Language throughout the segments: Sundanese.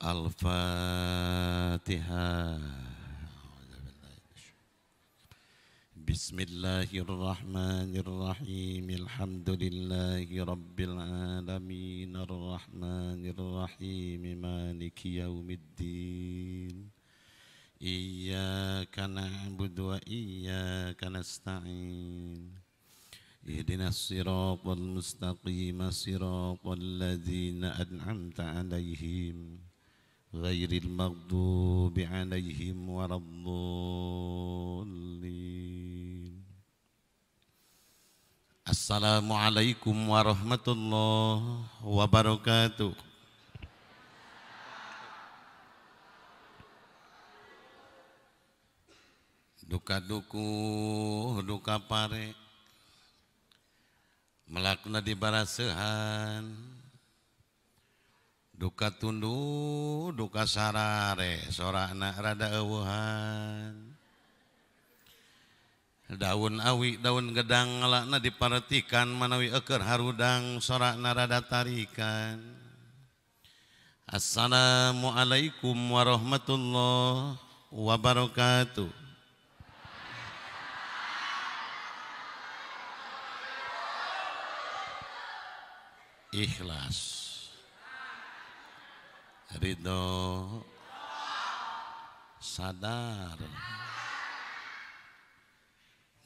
Al-Fatihah. Bismillahirrahmanirrahim. Alhamdulillahi rabbil alamin. Arrahmanirrahim. Maliki yaumiddin. Iyyaka na'budu wa iyyaka nasta'in. Ihdinas siratal mustaqim, siratal ladzina an'amta 'alaihim ghairil maghdubi 'alaihim waladdallin. Assalamualaikum warahmatullahi wabarakatuh. Duka duku, duka pare, melakna di barasehan. Duka tunduh, duka sarare, sorana rada eueuhan. Daun awi, daun gedang ngalakna diparetikan, manawi eukeur harudang, sorana rada tarikan. Assalamualaikum warahmatullahi wabarakatuh. Ikhlas, ridho, sadar.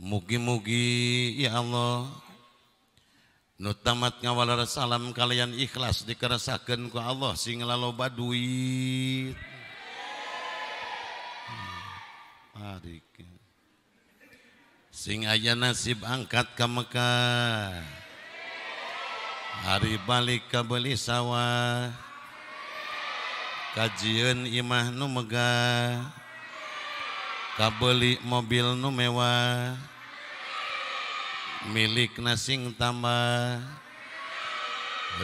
Mugi-mugi ya Allah nu tamat ngawaler salam kalian ikhlas dikeresakeun ku Allah sing laloba duit. Tarik. Sing aya nasib angkat ka Mekah. Hari balik ka beuli sawah. Kajieun imah nu megah. Kabeli mobil nu mewah. Milik nasing tambah,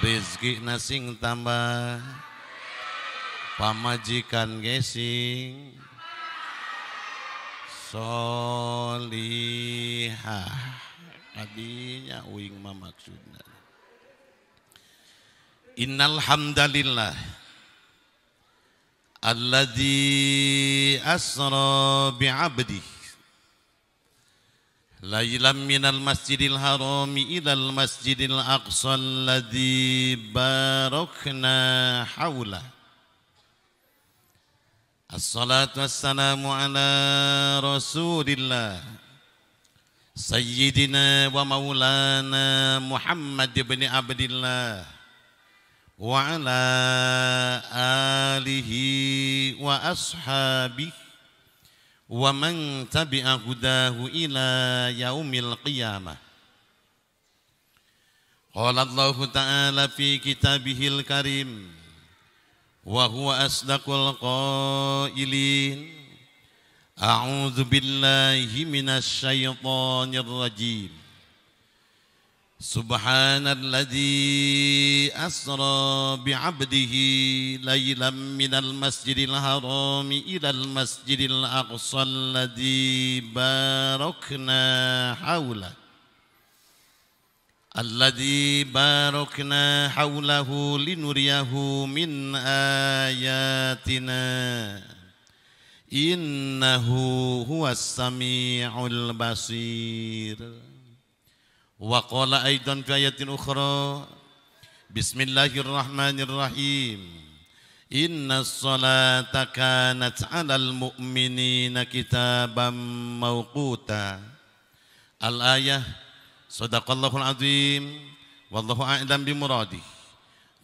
rizki nasing tambah, pamajikan gesing solihah. Tadinya uing mah maksudna. Innal hamdalillah alladzi asra bi'abdihi lailan minal masjidil harami ilal masjidil aqsa alladzi barakna haulah. Assalatu wassalamu ala rasulillah sayyidina wa maulana Muhammad ibn Abdillah wa ala alihi wa ashabihi wa man tabi'a hudahu ila yaumil qiyamah. Qala Allahu ta'ala fi kitabihil karim wa huwa asdaqul qailin. A'udzu billahi minasy syaithanir rajim. Subhanalladzi asra bi'abdihi laylan minal masjidil harami ilal masjidil aqsa alladzi barakna haulah alladzi barakna haulahu linuriyahu min ayatina innahu huwas samiul basir. Wa qala aidan fi ayatin ukhra. Bismillahirrahmanirrahim. Inna sholata kanat 'alal mu'minina kitaban mawquta. Al-ayah. Sadaqallahul azim. Wallahu a'lam bimuradih.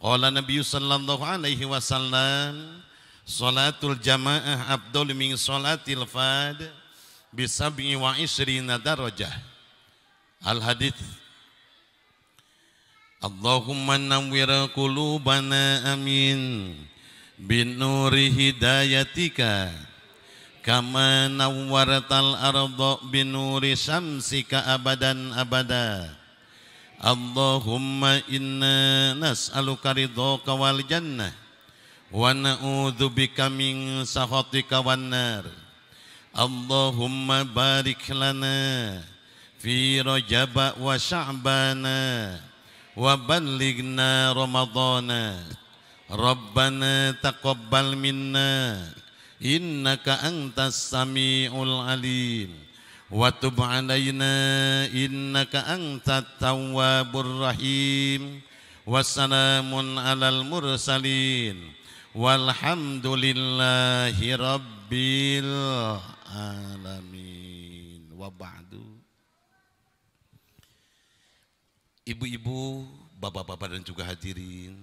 Qala Nabi sallallahu alaihi wasallam, salatul jamaah afdalu min salatil fard bi sab'i wa ishrina darajah. Al-hadits. Allahumma nawwir qulubana amin binuri hidayatika kama nawwartal arda binuri syamsika abadan abada. Allahumma inna nas'aluka ridhaka wal jannah wa na'udzubika min sakhatika wan nar. Allahumma barik lana fi Rajab wa Sya'bana wa ballighna Ramadana. Rabbana taqabbal minna innaka antas samiul alim wa tub alaina innaka antat tawwabur rahim. Wassalamun alal mursalin walhamdulillahi rabbil alamin. Wa ba'du. Ibu-ibu, bapak-bapak dan juga hadirin,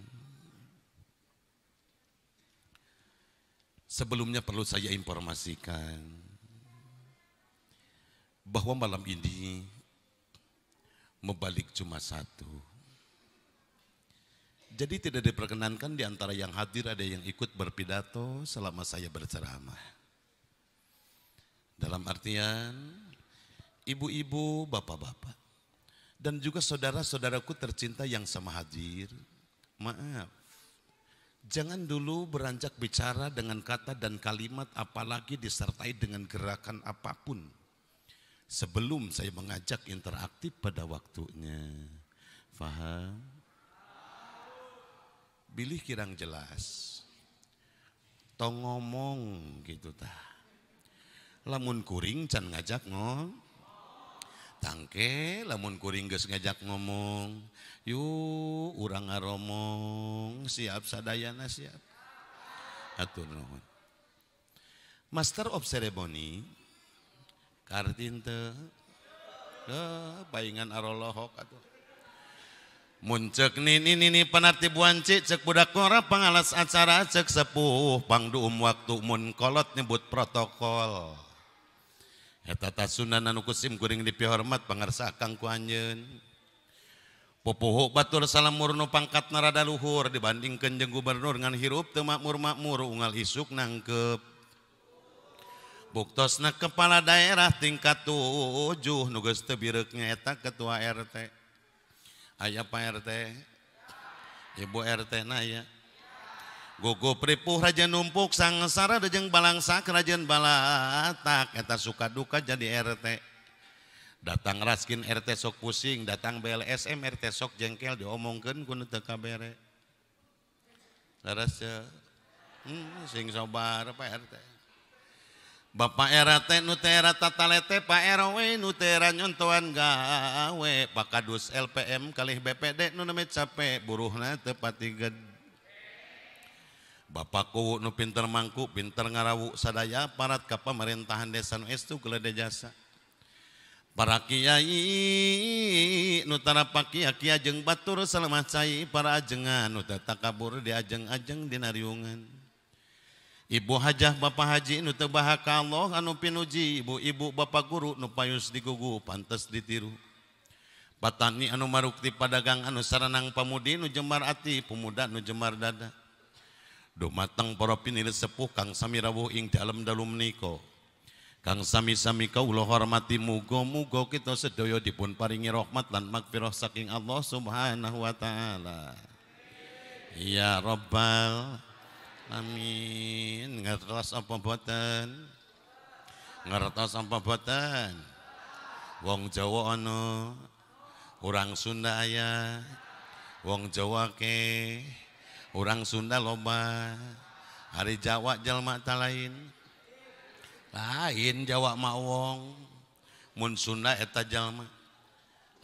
sebelumnya perlu saya informasikan bahwa malam ini mubalik cuma satu. Jadi tidak diperkenankan di antara yang hadir ada yang ikut berpidato selama saya berceramah. Dalam artian ibu-ibu, bapak-bapak, dan juga saudara-saudaraku tercinta yang sama hadir, maaf, jangan dulu beranjak bicara dengan kata dan kalimat apalagi disertai dengan gerakan apapun sebelum saya mengajak interaktif pada waktunya. Faham? Bilih kirang jelas, tong ngomong gitu tah. Lamun kuring can ngajak ngomong, tangke lamun kuring geus ngajak ngomong, yuk urang ngaromong, siap sadayana siap. Atur nuhun. Master of ceremony, kartin teu, paingan arolohok atuh. Muncek nini nini panarti buanci cek budak ngora pangalas acara cek sepuh pangduum waktu mun kolot nyebut protokol. Eta tasunan anu kusim kuring dipihormat pangarsa akang ku anjeun. Pupuhu batur salam murnu pangkat narada luhur dibandingkeun jeung gubernur ngan hirup teu makmur-makmur unggal isuk nangkep. Buktosna kepala daerah tingkat 7 nu geus teu bireuk nyaeta ketua RT. Aya Pak RT, Ibu RT na ya. Gugup ripuh raja numpuk sangsara jeung balangsa kerajaan balatak eta suka duka jadi RT. Datang raskin RT sok pusing, datang BLSM RT sok jengkel diomongkeun ku nu teu kabere. Leres ya. Sing sabar Pak RT. Bapak RT nu teu era tatalete, Pak RW nu teu era nyontoan gawe, Pak Kadus LPM kalih BPD nu neme capek buruhna teu patiged. Bapak kuwu nu pinter mangku, pinter ngarawu sadaya aparat ka pamerintahan desa nu estu gelede jasa. Para kiai nu tara pakia-kia jeung batur salemah cai, para ajengan nu teu takabur diajeng-ajeng dina riungan. Ibu hajah bapak haji nu teu bahaka Allah anu pinuji, ibu-ibu bapak guru nu payus digugu pantes ditiru. Patani anu marukti padagang anu saranang pamudi nu jemar ati, pemuda nu jemar dada. Dumateng para pinili sepuh kang sami rawuh ing dalem dalu menika. Kang sami-sami kawula hormati, muga-muga kita sedaya dipun paringi rahmat lan magfirah saking Allah Subhanahu wa taala. Ya Rabbal amin. Ngertos apa boten? Ngertos apa boten? Wong Jawa ana, urang Sunda aya, wong Jawa ke, urang Sunda loba. Hari Jawa jelma ta lain. Lain Jawa mah wong, mun Sunda eta jalma.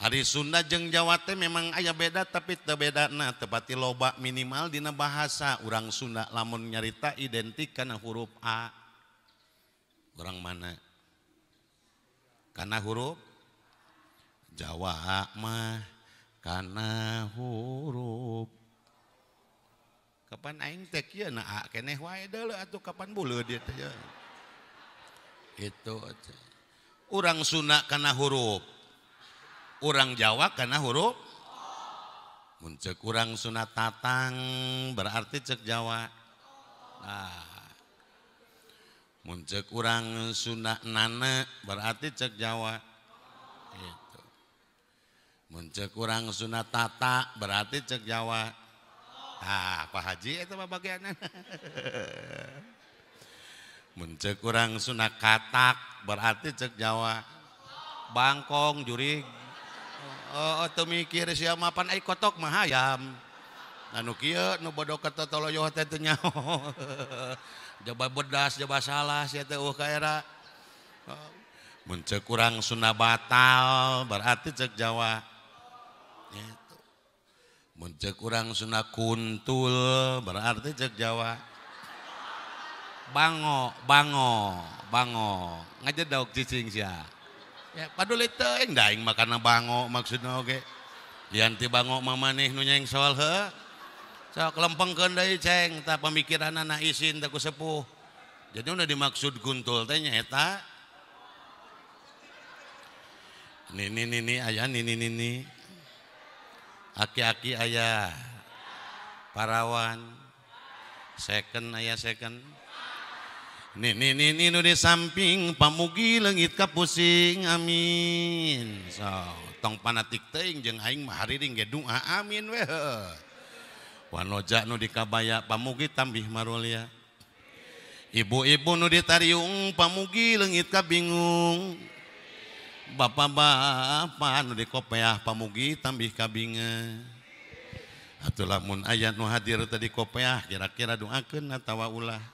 Ari Sunda jeung Jawa teh memang aya beda tapi teu bedana tepati loba minimal dina bahasa urang Sunda lamun nyarita identik kana huruf A. Urang mana? Kana huruf Jawa mah kana huruf. Kapan aing teh kieu na A keneh wae deuleu atuh kapan buleud ieu teh. Itu aja. Urang Sunda kana huruf, urang Jawa kana huruf. Mun ceuk urang Sunda tatang berarti cek Jawa. Nah, mun ceuk urang Sunda nana berarti cek Jawa. Itu. Mun ceuk urang Sunda tata berarti cek Jawa. Ah, Pak Haji eta mah bagianna. Mun ceuk urang Sunda katak berarti cek Jawa. Bangkong jurig. Oh, teu mikir sia mapan ai kotok mah hayam. Anu kieu nu bodoh katotoloyoh teh teu nyaho. Jaba bedas jaba salah sia teh eueuh ka era. Mun ceuk urang Sunda batal berarti ceuk Jawa. Gitu. Mun ceuk urang Sunda kuntul berarti ceuk Jawa. Bango, bango, bango. Ngajedog cicing sia. Ya paduli teuing da aing makana bango maksudna oge. Lian ti bango mah maneh nu nyengsol heuh. Sok lempengkeun deui ceng tah pamikiranana isin teh ku sepuh. Jadi udah dimaksud kuntul teh nyaeta nini nini aya nini nini. Aki-aki aya. Parawan. Second aya second. Nini nini nu di samping pamugi leungit ka pusing amin. So, tong panatik teuing jeung aing mah hariring ge doa amin we heuh. Wanoja nu di kabaya pamugi tambih marulia. Ibu-ibu nu ditariung pamugi leungit ka bingung. Bapak-bapak nu di kopeah pamugi tambih kabinga. Atuh lamun aya nu hadir tadi kopeah kira-kira doakeun atawa ulah.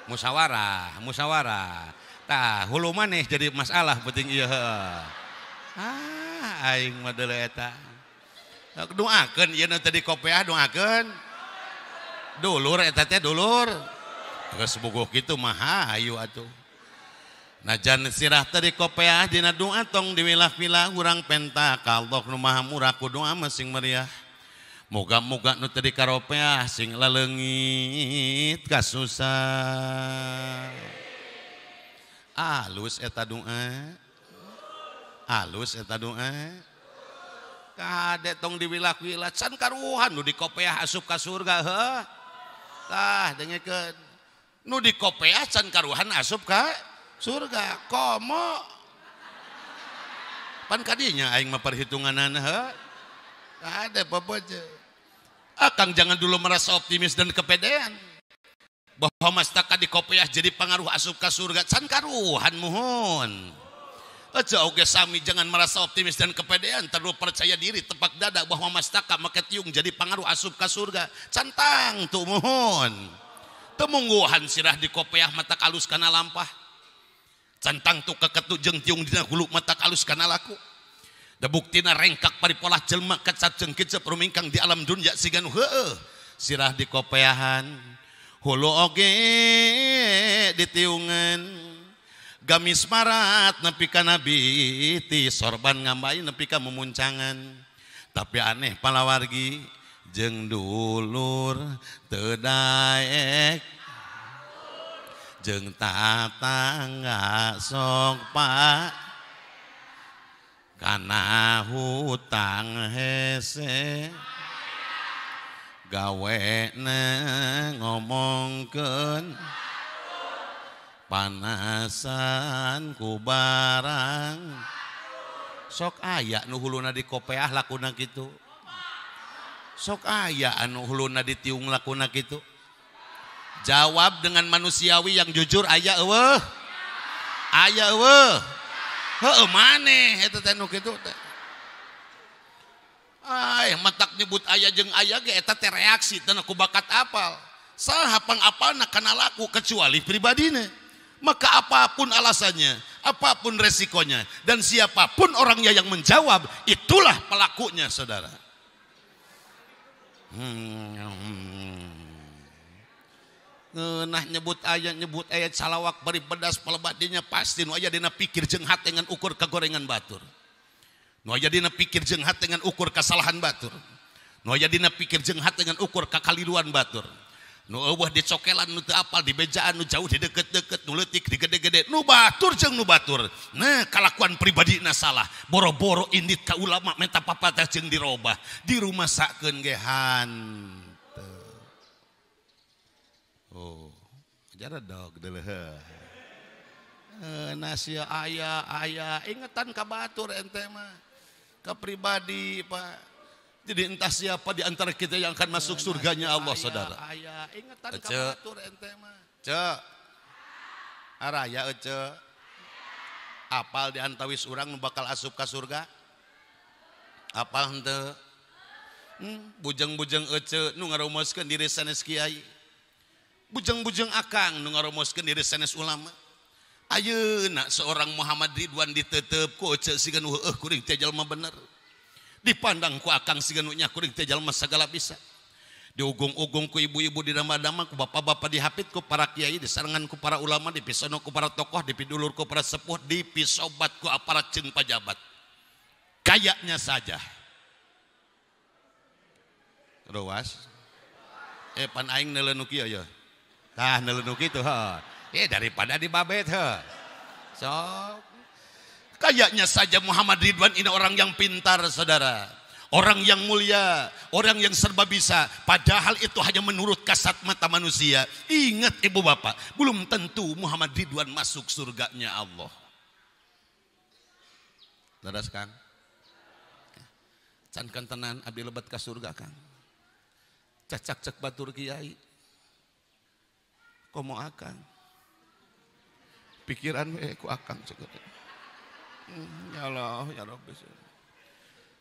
Musyawarah, musyawarah. Tah hulu maneh jadi masalah penting ieu heuh. Ah aing mah deuleu eta. Doakeun ieu nu tadi kopeah doakeun. Dulur eta teh dulur. Geus bogoh kitu mah hayu atuh. Najan sirah tadi kopeah dina doa tong diwilah-wilah urang penta ka Allah nu Maha Murah ku doa mah sing meriah. Moga-moga nu tadi karopeah sing laleungit kasusah. Alus eta doa. Alus eta doa. Kade tong diwilah-wilah can karuhan nu dikopeah asup ka surga heuh. Tah dengekeun. Nu dikopeah can karuhan asup ka surga. Komo pan kadinya aing mah perhitunganana heuh. Kade popoje. Akang jangan dulu merasa optimis dan kepedean bahwa mastaka di kopeah jadi pengaruh asup ka surga can karuhan muhun. Aja oge sami jangan merasa optimis dan kepedean terlalu percaya diri tepak dada bahwa mastaka make tiung jadi pengaruh asup ka surga cantang tuh muhun. Temungguhan sirah di kopeah mata kalus kana lampah. Cantang tuh keketu jeung tiung dina hulu mata kalus kana laku. Da buktina rengkak paripolah jelma kecat jeung kecep rumingkang di alam dunya siga nu heueuh sirah di kopeahan hulu oge ditiungan gamis marat nepi ka nabi ti sorban ngambai nepi ka mumuncangan tapi aneh palawargi jeung dulur teu daek jeung tatangga sok pak kana hutang hese gawena ngomongkeun panasan ku barang sok aya nu huluna di kopeah lakuna kitu sok aya anu huluna ditiung lakuna kitu. Jawab dengan manusiawi yang jujur aya eueuh aya eueuh. Heueuh maneh eta teh nu kitu teh. Ay matak nyebut aya jeung aya ge eta teh reaksi teh ku bakat apal. Saha pangapalna kana laku kecuali pribadina. Maka apapun alasannya, apapun resikonya dan siapapun orangnya yang menjawab, itulah pelakunya saudara. Ngeunah nyebut ayat salawak bari pedas palebadinya pasti nu aya dina pikir jeung hate ngan ukur kagorengan batur. Nu aya dina pikir jeung hate ngan ukur kasalahan batur. Nu aya dina pikir jeung hate ngan ukur kakaliruan batur. Nu eueuh dicokelan nu teu apal dibejaan nu jauh di deket-deket nu leutik di gede-gede nu batur jeung nu batur. Nah kalakuan pribadina salah. Boro-boro indit ka ulama menta papatah jeung dirobah dirumasakeun ge hanteu. Oh, jaradog deuleuh. Nasia aya aya ingetan ka batur ente mah. Ka pribadi Pak. Jadi entah siapa di antara kita yang akan masuk surganya Allah saudara. Aya ingetan ka batur ente mah. Ceu. Araya ece. Apal di antawis urang nu bakal asup ka surga? Apal henteu? Bujeng-bujeng ece nu ngaromoskeun diri sanes kiai. Bujeng-bujeng akang nu ngaromoskeun diri sanes ulama. Ayeuna seorang Muhammad Ridwan ditetep ku ece siga nu heueuh kuring teh jalma bener. Dipandang ku akang siga nu nya kuring teh jalma sagala bisa. Diugung-ugung ku ibu-ibu di dama-dama, ku bapak-bapak dihapit ku para kiai, disarengan ku para ulama, dipisono ku para tokoh, dipidulur ku para sepuh, dipisobat ku aparat jeung pajabat. Kayaknya saja. Ruas. Pan aing neuleun nu kieu ya. Tah neuleun nu kitu heuh. Daripada dibabet heuh. Sok. Kayaknya saja Muhammad Ridwan ini orang yang pintar, saudara. Orang yang mulia, orang yang serba bisa. Padahal itu hanya menurut kasat mata manusia. Ingat ibu bapak, belum tentu Muhammad Ridwan masuk surganya Allah. Leres Kang? Can kantenan abdi lebet ka surga Kang. Cacak cek batur kiai. Komo akang. Pikiran we ku akang cek. Ya Allah, ya Rabbi.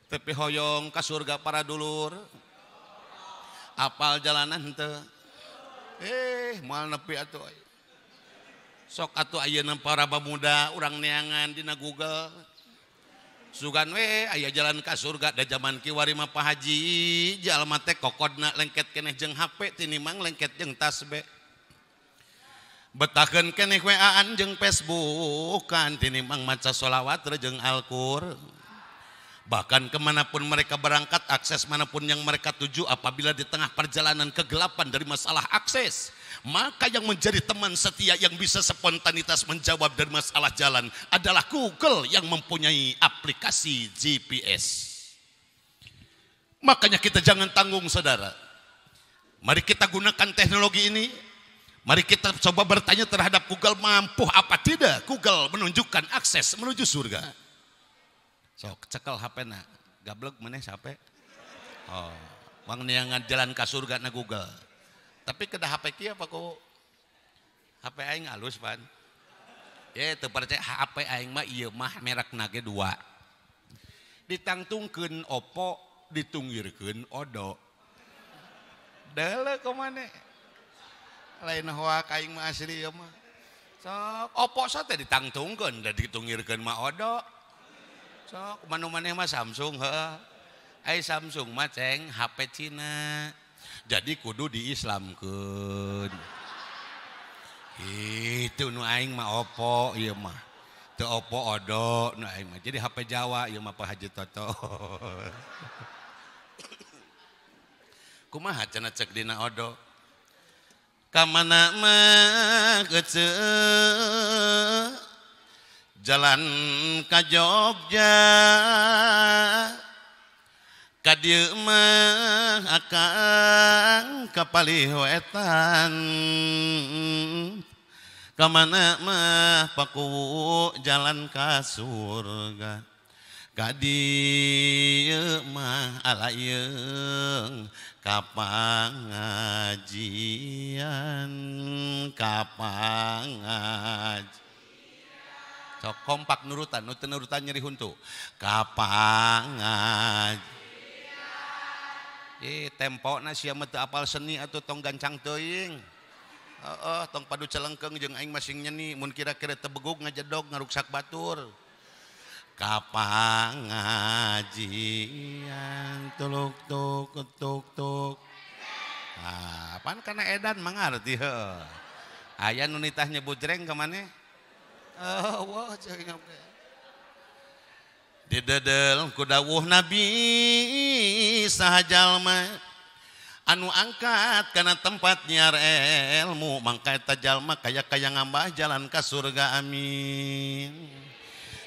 Tapi hoyong ka surga para dulur. Apal jalanan henteu. Moal nepi atuh. Sok atuh ayeuna para bamuda urang neangan dina Google. Sugan we aya jalan ka surga da zaman kiwari mah Pak Haji jalma teh kokodna lengket keneh jeung HP tinimang lengket jeung tas be. Betakeun keneh WA-an jeung Facebookan tinimang maca sholawat jeung Al-Qur'an. Bahkan kemanapun mereka berangkat, akses manapun yang mereka tuju, apabila di tengah perjalanan kegelapan dari masalah akses, maka yang menjadi teman setia yang bisa spontanitas menjawab dari masalah jalan adalah Google yang mempunyai aplikasi GPS. Makanya kita jangan tanggung, saudara. Mari kita gunakan teknologi ini. Mari kita coba bertanya terhadap Google, mampu apa tidak Google menunjukkan akses menuju surga. Sok cekel HP na, gablek maneh HP. Oh, wang neangan jalan ka surga na Google. Tapi kedah HP kieu apa ku? HP aing alus pan. Ye teu percaya HP aing mah ieu mah merekna ge 2. Ditangtungkeun Oppo, ditunggirkeun Odo. Deuleu ka maneh. Lain hoak aing mah asli ieu mah. Sok Oppo sate ditangtungkeun da ditunggirkeun mah Odo. Sok manu maneh mah Samsung heuh. Ai Samsung mah ceng HP Cina. Jadi kudu diislamkeun. Itu nu aing mah Oppo ieu mah. Teu Oppo Odo nu aing mah. Jadi HP Jawa ieu mah Pak Haji Toto. Kumaha cenah cek dina Odo? Ka mana mah keceu jalan ka Jogja, ka dieu mah akang ka Paliwetan, ka mana mah paku jalan ka surga, ka dieu mah alayeung ka pangajian, ka pangajian. Sok kompak nurutan, nu teu nurutan nyeri huntu. Kapangajian. Tempona sia mah teu apal seni atuh tong gancang teuing. Heeh, tong padu celengkeung jeung aing masing nyeni mun kira-kira teu begug ngajedog ngaruksak batur. Kapangajian tuluk tuk tuk tuk. Ah, pan kana edan mangarti heuh. Aya nu nitah nyebut jreng ka maneh? Oh, wah ceuing oge. Didedel ku dawuh Nabi saha jalma anu angkat kana tempat nyiar ilmu mangka eta jalma kaya-kaya ngambah jalan ka surga, amin.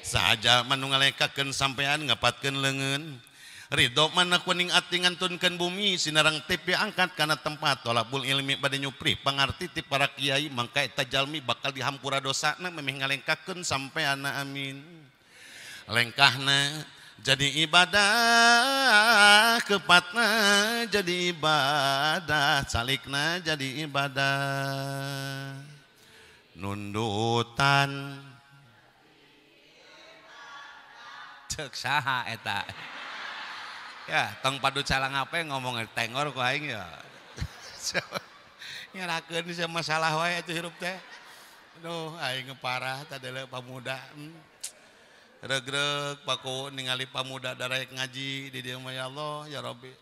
Saha jalma nu ngalekakeun sampean ngapatkeun leungeun ridho mana kuning ati ngantunkeun bumi sinarang TV angkat kana tempat tolabul ilmi bade nyupri pangarti ti para kiai mangka eta jalmi bakal dihampura dosana memeh ngalengkakeun sampeanna, amin. Lengkahna jadi ibadah, kepatna jadi ibadah, calikna jadi ibadah, nundutan cek saha eta. Ya, tong padu calang apa ngomong tengor ku aing ya. Ngerakeun sia masalah wae atuh hirup teh. Aduh, aing parah tadele pamuda. Regreg paku ningali pamuda daraek ngaji di dieu mah ya Allah ya Rabbi.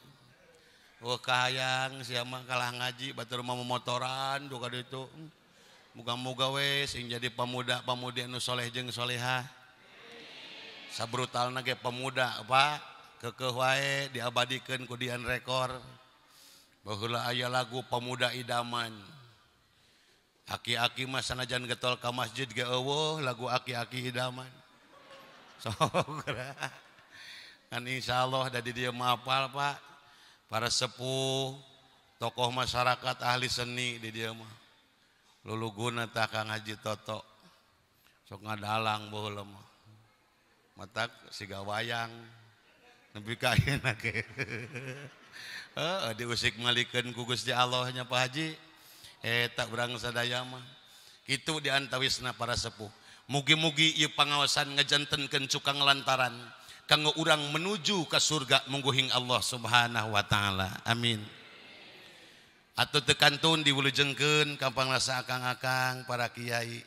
Wah kahayang sia mah kalah ngaji batur mah momotoran duka ditu. Muga-muga we sing jadi pamuda pamudi anu soleh jeung solehah. Sabrutalna ge pemuda Pak. Kekeh wae diabadikeun ku Dian Rekor. Baheula aya lagu pemuda idaman. Aki-aki mah sanajan getol ka masjid ge eueuh lagu aki-aki idaman. Sok kan insyaallah da di dieu mah apal Pak. Para sepuh, tokoh masyarakat, ahli seni di dieu mah. Luluguna tah Kang Haji Toto. Sok ngadalang baheula mah. Matak siga wayang. Nepi ka ayeuna ge. Heeh diusik malikeun ku Gusti Allah nya Pak Haji. Eta urang sadaya mah. Kitu di antawisna para sepuh. Mugi-mugi ieu pangaosan ngajantenkeun cukang lantaran kanggo urang menuju ka surga mungguhing Allah Subhanahu wa taala. Amin. Atuh teu kantun diwulujengkeun ka panglasa akang-akang para kiai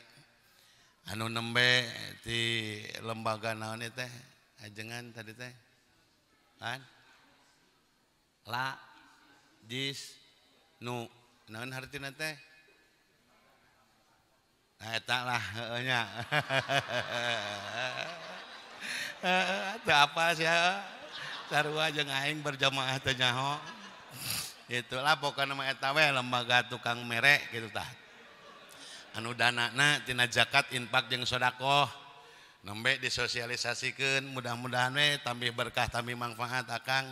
anu nembe ti lembaga naon teh ajengan tadi teh. Kan? La jis nu naon hartina teh? Nah eta lah heueuh nya. Teu apa sia. Sarua jeung aing berjamaah teu nyaho. Itulah pokona mah eta we lembaga tukang mere kitu tah. Anu danana tina zakat, infak jeung sedekah. Nembe disosialisasikeun mudah-mudahan we tambih berkah tambih manfaat akang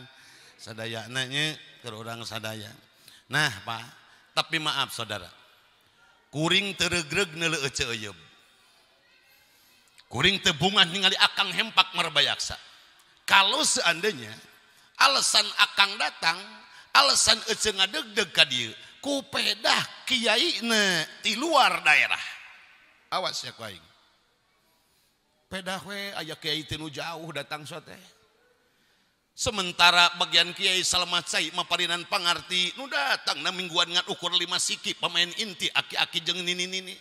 sadayana nya keur urang sadaya. Nah Pak, tapi maaf saudara. Kuring teu regreg neuleuh eceu euyeub. Kuring teu bungah ningali akang hempak marbayaksa. Kalau seandainya alasan akang datang, alasan eceu ngadegdeg ka dieu, ku pedah kiaina ti luar daerah. Awas ya ku aing. Pedah we aya kiai tinu jauh datang sote. Sementara bagian kiai Salmat Sai maparinan pangarti nu datang na mingguan ngan ukur 5 siki pemain inti aki-aki jeung nini-nini.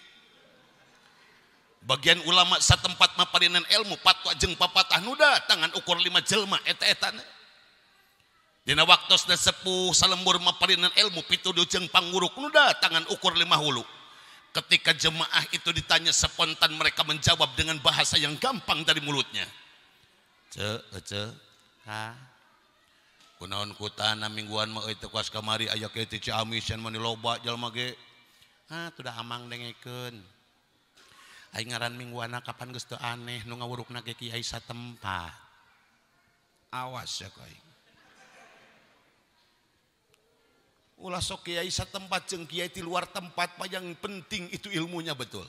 Bagian ulama satempat maparinan ilmu patwa jeung papatah nu datang ngan ukur 5 jelma eta-etana. Dina waktosna sepuh salembur maparinan ilmu pituduh jeung panguruk nu datang ngan ukur 5 hulu. Ketika jemaah itu ditanya spontan mereka menjawab dengan bahasa yang gampang dari mulutnya. Ce, ce, ha. Kunaon kutana mingguan mah euy teu kuas kamari aya ke ti Ciamis cenah mani loba jalma ge. Ha, tuh da amang dengekeun. Aing ngaran mingguanna kapan geus teu aneh nu ngawurukna ge kiai satempat. Awas ya ku aing. Ulah sok kiai satempat jeung kiai di luar tempat, Pak, yang penting itu ilmunya betul.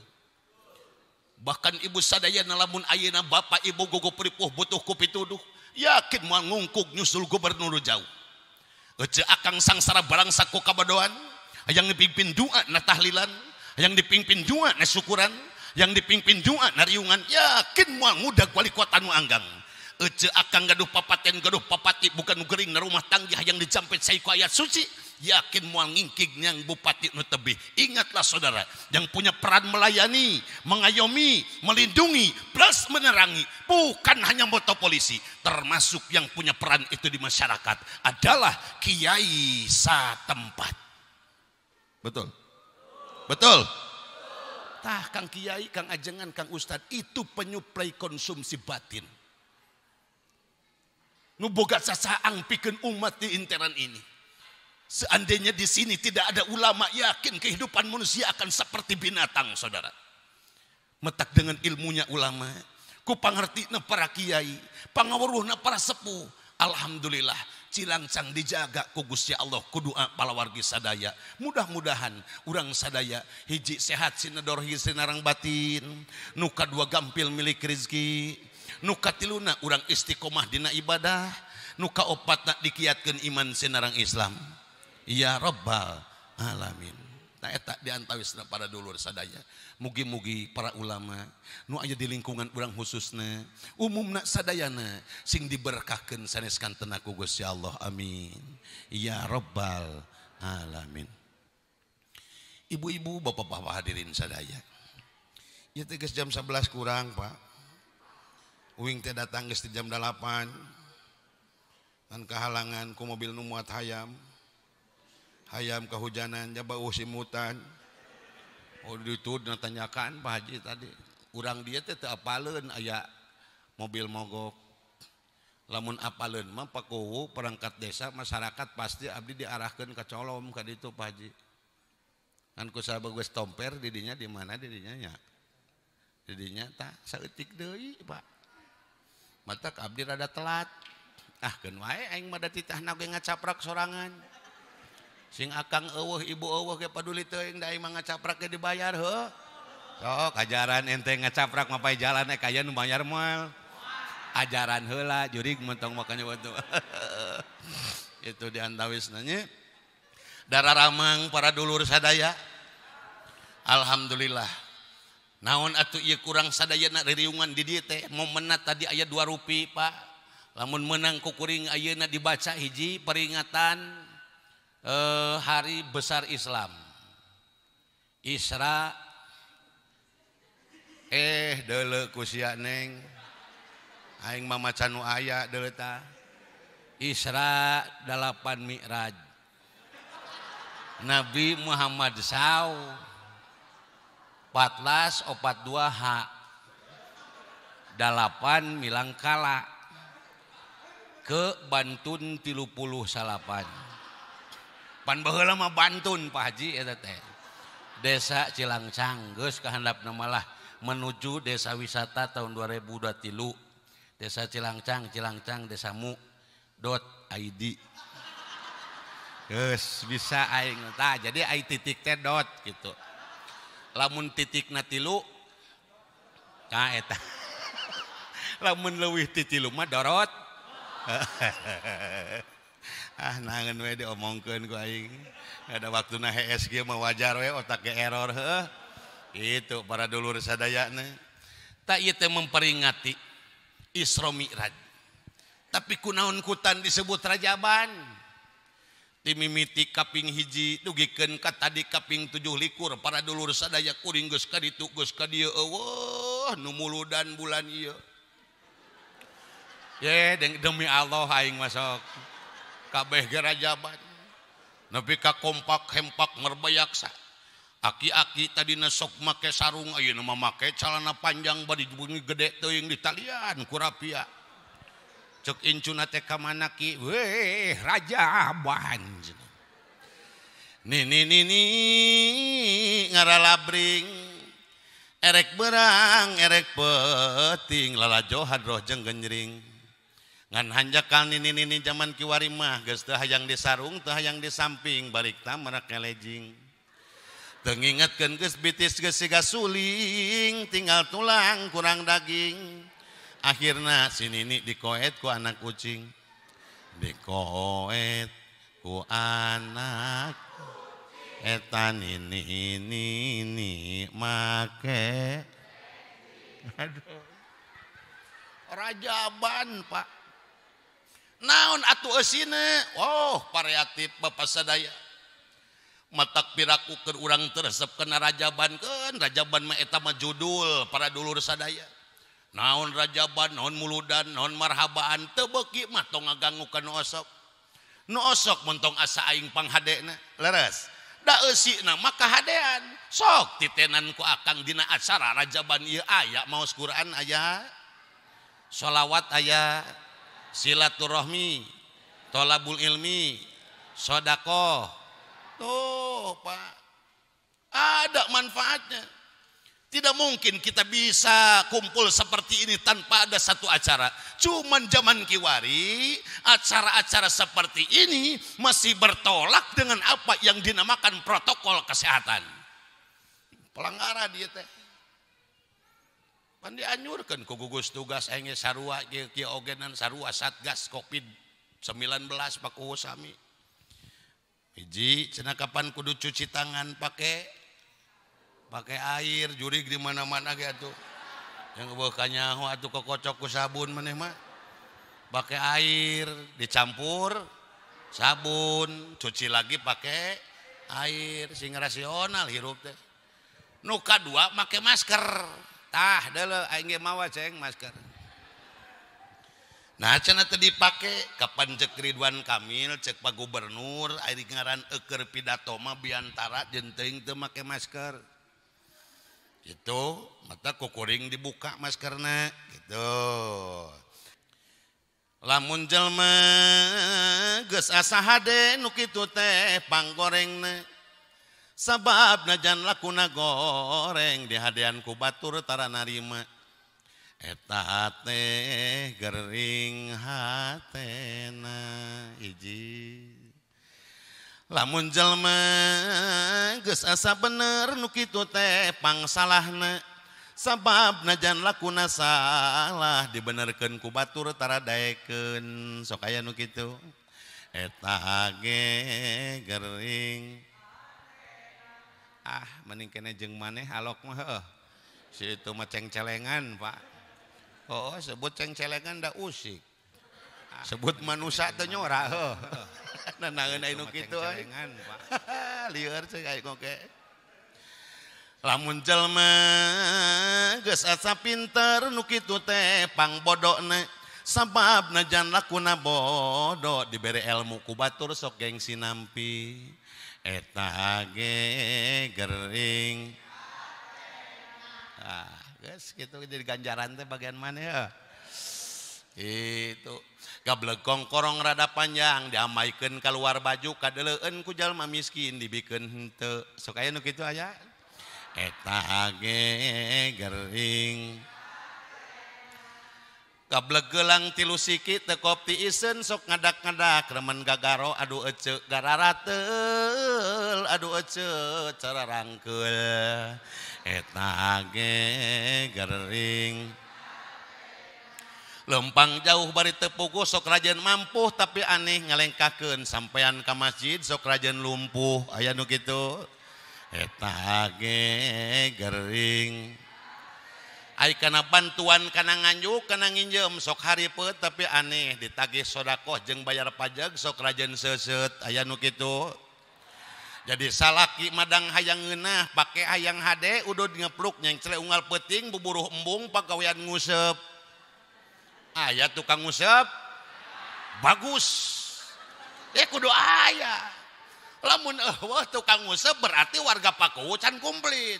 Bahkan ibu sadayana lamun ayeuna bapak ibu gogo pripuh butuh ku pituduh, yakin moal ngungkug nyusul gubernur jauh. Ece akang sangsara barang saku kabadoan, yang dipimpin doa na tahlilan, yang dipimpin doa na syukuran, yang dipimpin doa na riungan, yakin moal ngudag wali kota nu anggang. Ece akang gaduh papaten gaduh papati bukan gering na rumah tangga yang dijampet saiko ayat suci, yakin moal ngingkig nyang bupati nu tebih. Ingatlah saudara, yang punya peran melayani, mengayomi, melindungi, plus menerangi, bukan hanya moto polisi, termasuk yang punya peran itu di masyarakat adalah kiai satempat. Betul? Betul? Tah kang kiai, kang ajengan, kang ustad itu penyuplai konsumsi batin. Nu boga sasaang pikeun umat di interan ini. Seandainya di sini tidak ada ulama, yakin kehidupan manusia akan seperti binatang, saudara. Metak dengan ilmunya ulama, ku pangertina para kiai, pangaweruhna para sepuh. Alhamdulillah, Cilangcang dijaga ku Gusti Allah, ku doa palawargi sadaya. Mudah-mudahan urang sadaya hiji sehat sinedor hiji sinarang batin, nu kadua gampil milik rezeki, nu katiluna urang istiqomah dina ibadah, nu kaopatna dikiatkeun iman sinarang Islam. Ya Rabbal Alamin. Nah eta diantawisna para dulur sadaya. Mugi-mugi para ulama nu aya di lingkungan urang khususna, umumna sadayana sing diberkahkeun sanes kantena ku Gusti Allah. Amin. Ya rabbal alamin. Ibu-ibu, bapak-bapak hadirin sadaya. Ieu teh geus jam 11 kurang, Pak. Uing teh datang geus di jam 8. Ngan kahalangan ku mobil nu muat hayam. Hayam kehujanan jaba simutan. Oh itu ditanyakan Pak Haji tadi. Urang dia teh teu apaleun aya mobil mogok. Lamun apaleun mah pakuwu perangkat desa masyarakat pasti abdi diarahkeun ka Colom ka ditu Pak Haji. Kan ku sabab geus tomper didinya di mana didinya nya. Didinya tah saeutik deui Pak. Matak abdi rada telat. Ah keun wae aing mah da titahna ge ngacaprak sorangan. Sing akang eueuh ibu eueuh ge paduli teuing da aing mah ngacaprak ge dibayar heuh. Sok ajaran ente ngacaprak mah pae jalan kaya nu bayar moal. Ajaran heula jurig mentong makanya waktu. Itu diantawisna nya. Dararamang para dulur sadaya. Alhamdulillah. Naon atuh ieu kurang sadayana ririungan di dieu teh momenna tadi aya 2 rupi Pak. Lamun meunang ku kuring ayeuna dibaca hiji peringatan Hari Besar Islam. Isra deuleu ku sia neng. Aing mah maca nu aya deuleu tah. Isra 8 Mi'raj. Nabi Muhammad SAW 1442 H 8 milangkala ke Bantun 39. Pan baheula mah Bantun Pak Haji eta teh. Desa Cilangcang geus kahandapna malah menuju desa wisata tahun 2023. Desa Cilangcang, Cilangcang desamu.id. Geus bisa aing tah jadi ai titik teh dot gitu. Lamun titikna 3 tah eta. Lamun leuwih ti 3 mah dorot. Ah nangeun we diomongkeun ku aing. Ada waktuna HSG mah wajar we otak ge error heuh. Itu para dulur sadayana. Tak ieu teh memperingati Isra Mi'raj. Tapi kunaon kutan disebut Rajaban? Timimiti kaping hiji dugikeun ka tadi kaping 27 para dulur sadaya kuring geus ka ditu geus ka dieu eueuh nu muludan bulan ieu. Ye demi Allah aing masuk kabeh ge Rajaban. Nepi ka kompak hempak merbayaksa. Aki-aki tadina sok make sarung ayeuna mah make calana panjang bari bunyi gede teuing ditalian ku rapia. Cek incuna teh ka mana ki? Weh Rajaban. Nini nini ngaralabring erek berang erek peting lalajo hadroh jeung genjring. Ngan hanjakal nini nini zaman kiwari mah geus teu hayang di sarung teu hayang di samping balik ta merak lejing. Teu ngingetkeun geus bitis geus siga suling tinggal tulang kurang daging. Akhirna si nini dikoet ku anak kucing. Dikoet ku anak eta nini nini make. Aduh. Rajaban Pak. Naon atuh eusina? Oh, variatif Bapak sadaya. Matak piraku keur urang teu resep kana Rajaban keun, Rajaban mah eta mah judul para dulur sadaya. Naon Rajaban, naon muludan, naon marhabaan teu beuki mah tong ngaganggu ka nu osok. Nu osok mun tong asa aing panghadena, leres. Da eusina mah kahadean. Sok titenan ku akang dina acara Rajaban ieu aya maos Quran aya, sholawat aya, silaturahmi, tolabul ilmi, sodakoh. Tuh Pak, ada manfaatnya. Tidak mungkin kita bisa kumpul seperti ini tanpa ada satu acara. Cuman zaman kiwari, acara-acara seperti ini masih bertolak dengan apa yang dinamakan protokol kesehatan. Pelanggaran dia teh. Pan dianjurkeun ku gugus tugas aing sarua kieu ogenan sarua Satgas Covid-19 Pak Sami. Hiji cenah kapan kudu cuci tangan pakai air jurig di mana-mana ge atuh. Yang eueuh kanyaho atuh kokocok ku sabun maneh mah. Pakai air dicampur sabun, cuci lagi pakai air sing rasional hirup teh. Nu kadua make masker. Tah deuleu aing ge mawa ceng masker. Nah cenah teu dipake kapan cek Ridwan Kamil cek Pak Gubernur ari ngaran eukeur pidato mah biantara jeung teuing teu make masker. Gitu, mata kukuring dibuka maskerna gitu. Lamun jelema geus asa hade nu kitu teh panggorengna. Sabab najan lakuna goreng dihadean ku batur tara narima. Eta teh gering hatena hiji. Lamun jelema geus asa bener nu kitu teh pangsalahna. Sabab najan lakuna salah dibenerkeun ku batur tara daekeun. Sok aya nu kitu. Eta ge gering. Ah mending kene jeung maneh alok mah heuh. Si itu mah cengcelengan, Pak. Oh, sebut cengcelengan da usik. Sebut manusia teh nyora heuh. Nanaeun aya nu kitu euy. Lieur cek aing oge. Lamun jelema geus asa pinter nu kitu teh pangbodona. Sabab najan lakuna bodo dibere ilmu ku batur sok gengsi nampi. Eta ge gering. Ah, geus kitu jadi ganjaran teh bagian mana ya? Itu gableg kongkorong rada panjang diamaikeun keluar baju kadeleueun ku jalma miskin dibikeun henteu. Sok aya nu kitu aya. Eta ge gering. Gableg gelang tilu siki teu kop ti iseun sok ngadak-ngadak remen gagaro aduh ece gararateul aduh ece cararangkeul. Eta ge gering. Lempang jauh bari teu puguh sok rajen mampuh tapi aneh ngalengkahkeun sampean ka masjid sok rajen lumpuh aya nu kitu. Eta ge gering. Ai kana bantuan kana nganjuk kana nginjem sok haripeuh tapi aneh ditagih sodakoh jeung bayar pajak sok rajen seuseut aya nu kitu. Jadi salaki madang hayang ngeunah pake hayang hade udud ngepluk nyengcle unggal peuting buburuh embung pagawean nguseup. Aya tukang nguseup bagus. Kudu aya. Lamun eueuh tukang nguseup berarti warga Pakuwu can komplit.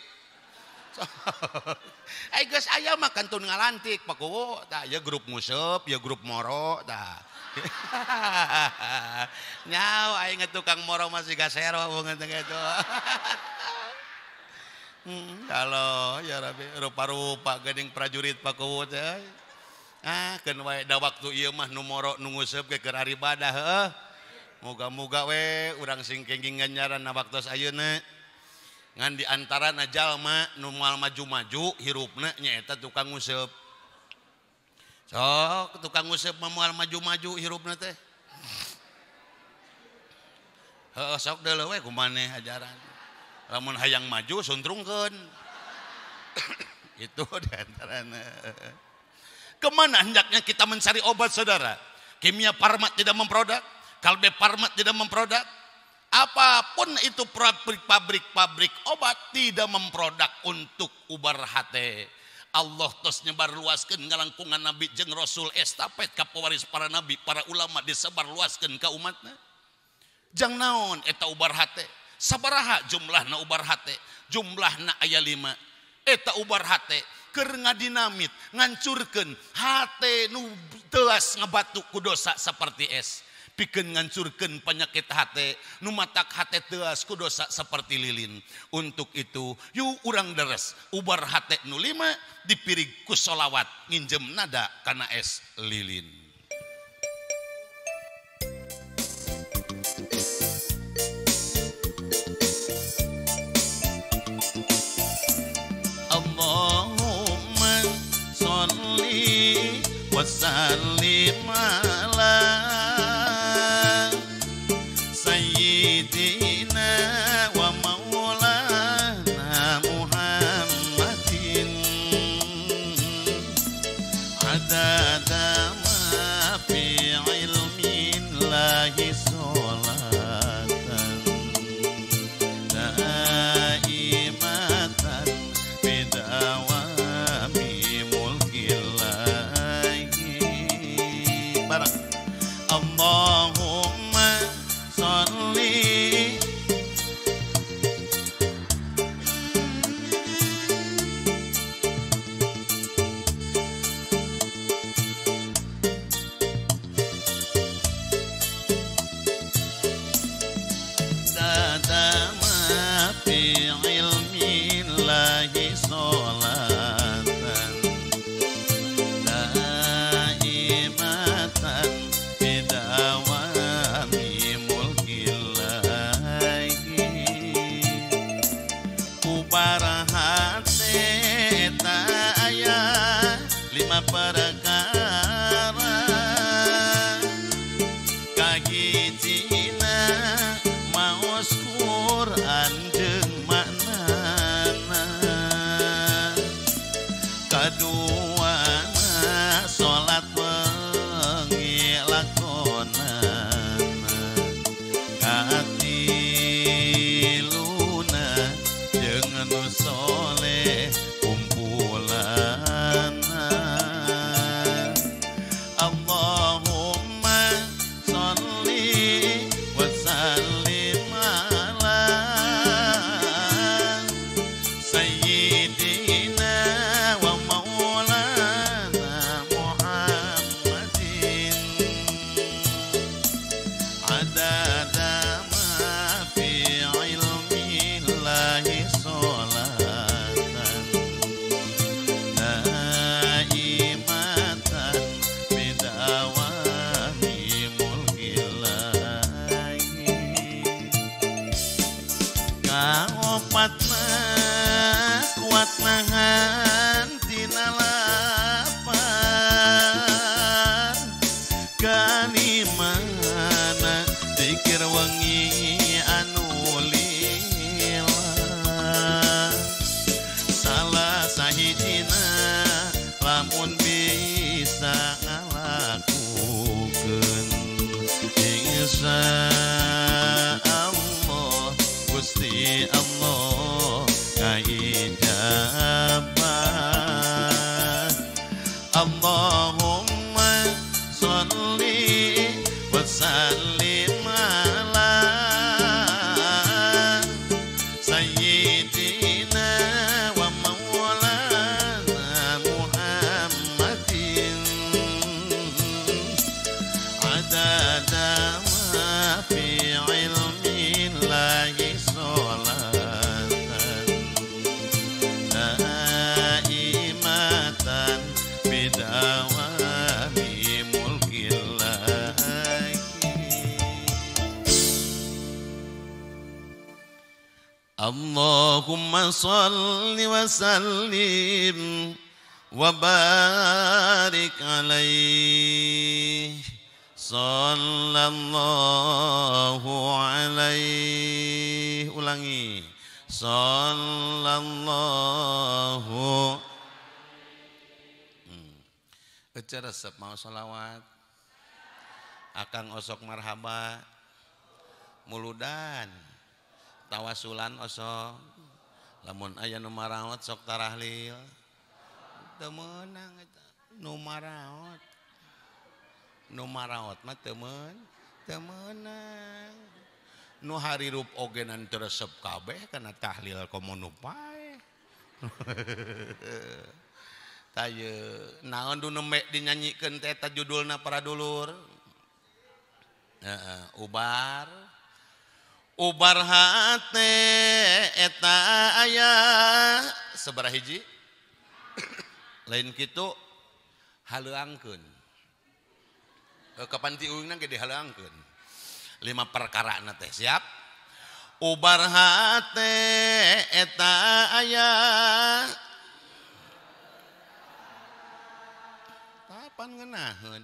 Ai geus aya mah kantun ngalantik Pakuwu tah ya grup nguseup ya grup moro tah. Nyaw aing tukang moro masih gasero beungeut teh kitu. Kalau ya Rabbi rupa-rupa geuning prajurit Pakuwu teh. Ah keun wae da waktu ieu mah nu moro nu nguseup ge keur ibadah heuh. Moga-moga we urang sing kenging ganjaran na waktos ayeuna. Ngan di antarana jalma nu moal maju-maju hirupna nyaeta tukang nguseup. Sok tukang nguseup mah moal maju-maju hirupna teh. Heuh sok deuleu we kumaneh ajaran. Lamun hayang maju suntrungkeun. Itu di antarana. Kemana hendaknya kita mencari obat saudara? Kimia Farma tidak memproduk, Kalbe Farma tidak memproduk. Apapun itu pabrik-pabrik obat tidak memproduk untuk ubar hate. Allah tos nyebar luaskeun ngalangkungan nabi jeung rasul estafet ka pewaris para nabi, para ulama disebar luaskeun ka umatna. Jang naon eta ubar hate? Sabaraha jumlahna ubar hate? Jumlahna aya 5. Eta ubar hate keur ngadinamit, ngancurkeun hate nu teuas ngabatu ku dosa seperti es. Pikeun ngancurkeun penyakit hate nu matak hate teuas ku dosa seperti lilin. Untuk itu yuk urang deres ubar hate nu 5 dipirig ku solawat nginjem nada kana es lilin. Allahumma sholli wa sallim ala Sayyidina Adada ma fi ilmillahi sholatan daimatan bidawami mulkillahi. Barang Allahumma sholli fi ilmillahi sholatan daimatan bidawami mulkillahi. Ubarahate eta aya lima perkara, kahijina maos Quran jeung maknana, kaduana salat wengi lakonana, katiluna jeung nu soleh kumpulana. Allahumma sholli wa sallim ala sayyidina wa maulana Muhammadin adada ma fi ilmillahi sholatan daimatan bidawami mulkillahi. Kaopatna kuat nahan tina lapar, kalimana zikir wengi anu lila, salah sahijina lamun bisa ngalakukeun, insya Allah Gusti Allah ngaijabah. Allahumma sholli wa sallim ala sayyidina wa maulana Muhammadin adada ma fi ilmillahi sholatan daimatan bidawami mulkillahi. Allahumma sholli wa sallim wa barik alaihi sallallahu alaihi. Ulangi, sallallahu. Ece resep mau sholawat, akang osok marhaba, muludan, tawasulan osok, lamun aya nu maraot sok tarahlil, teu meunang eta nu maraot, nu maraot mah teu meunang, nu harirup ogenan teu resep kabeh kana tahlil komo nu paeh. Taye naon du nembe dinyanyikeun teh eta judulna para dulur. Heeh, ubar ubar hate eta aya sabaraha hiji? Lain kitu haleuangkeun. Kapan tiungna ge dihaleuangkeun. Lima perkara na teh siap. Ubar hate eta aya kapan ngeunaheun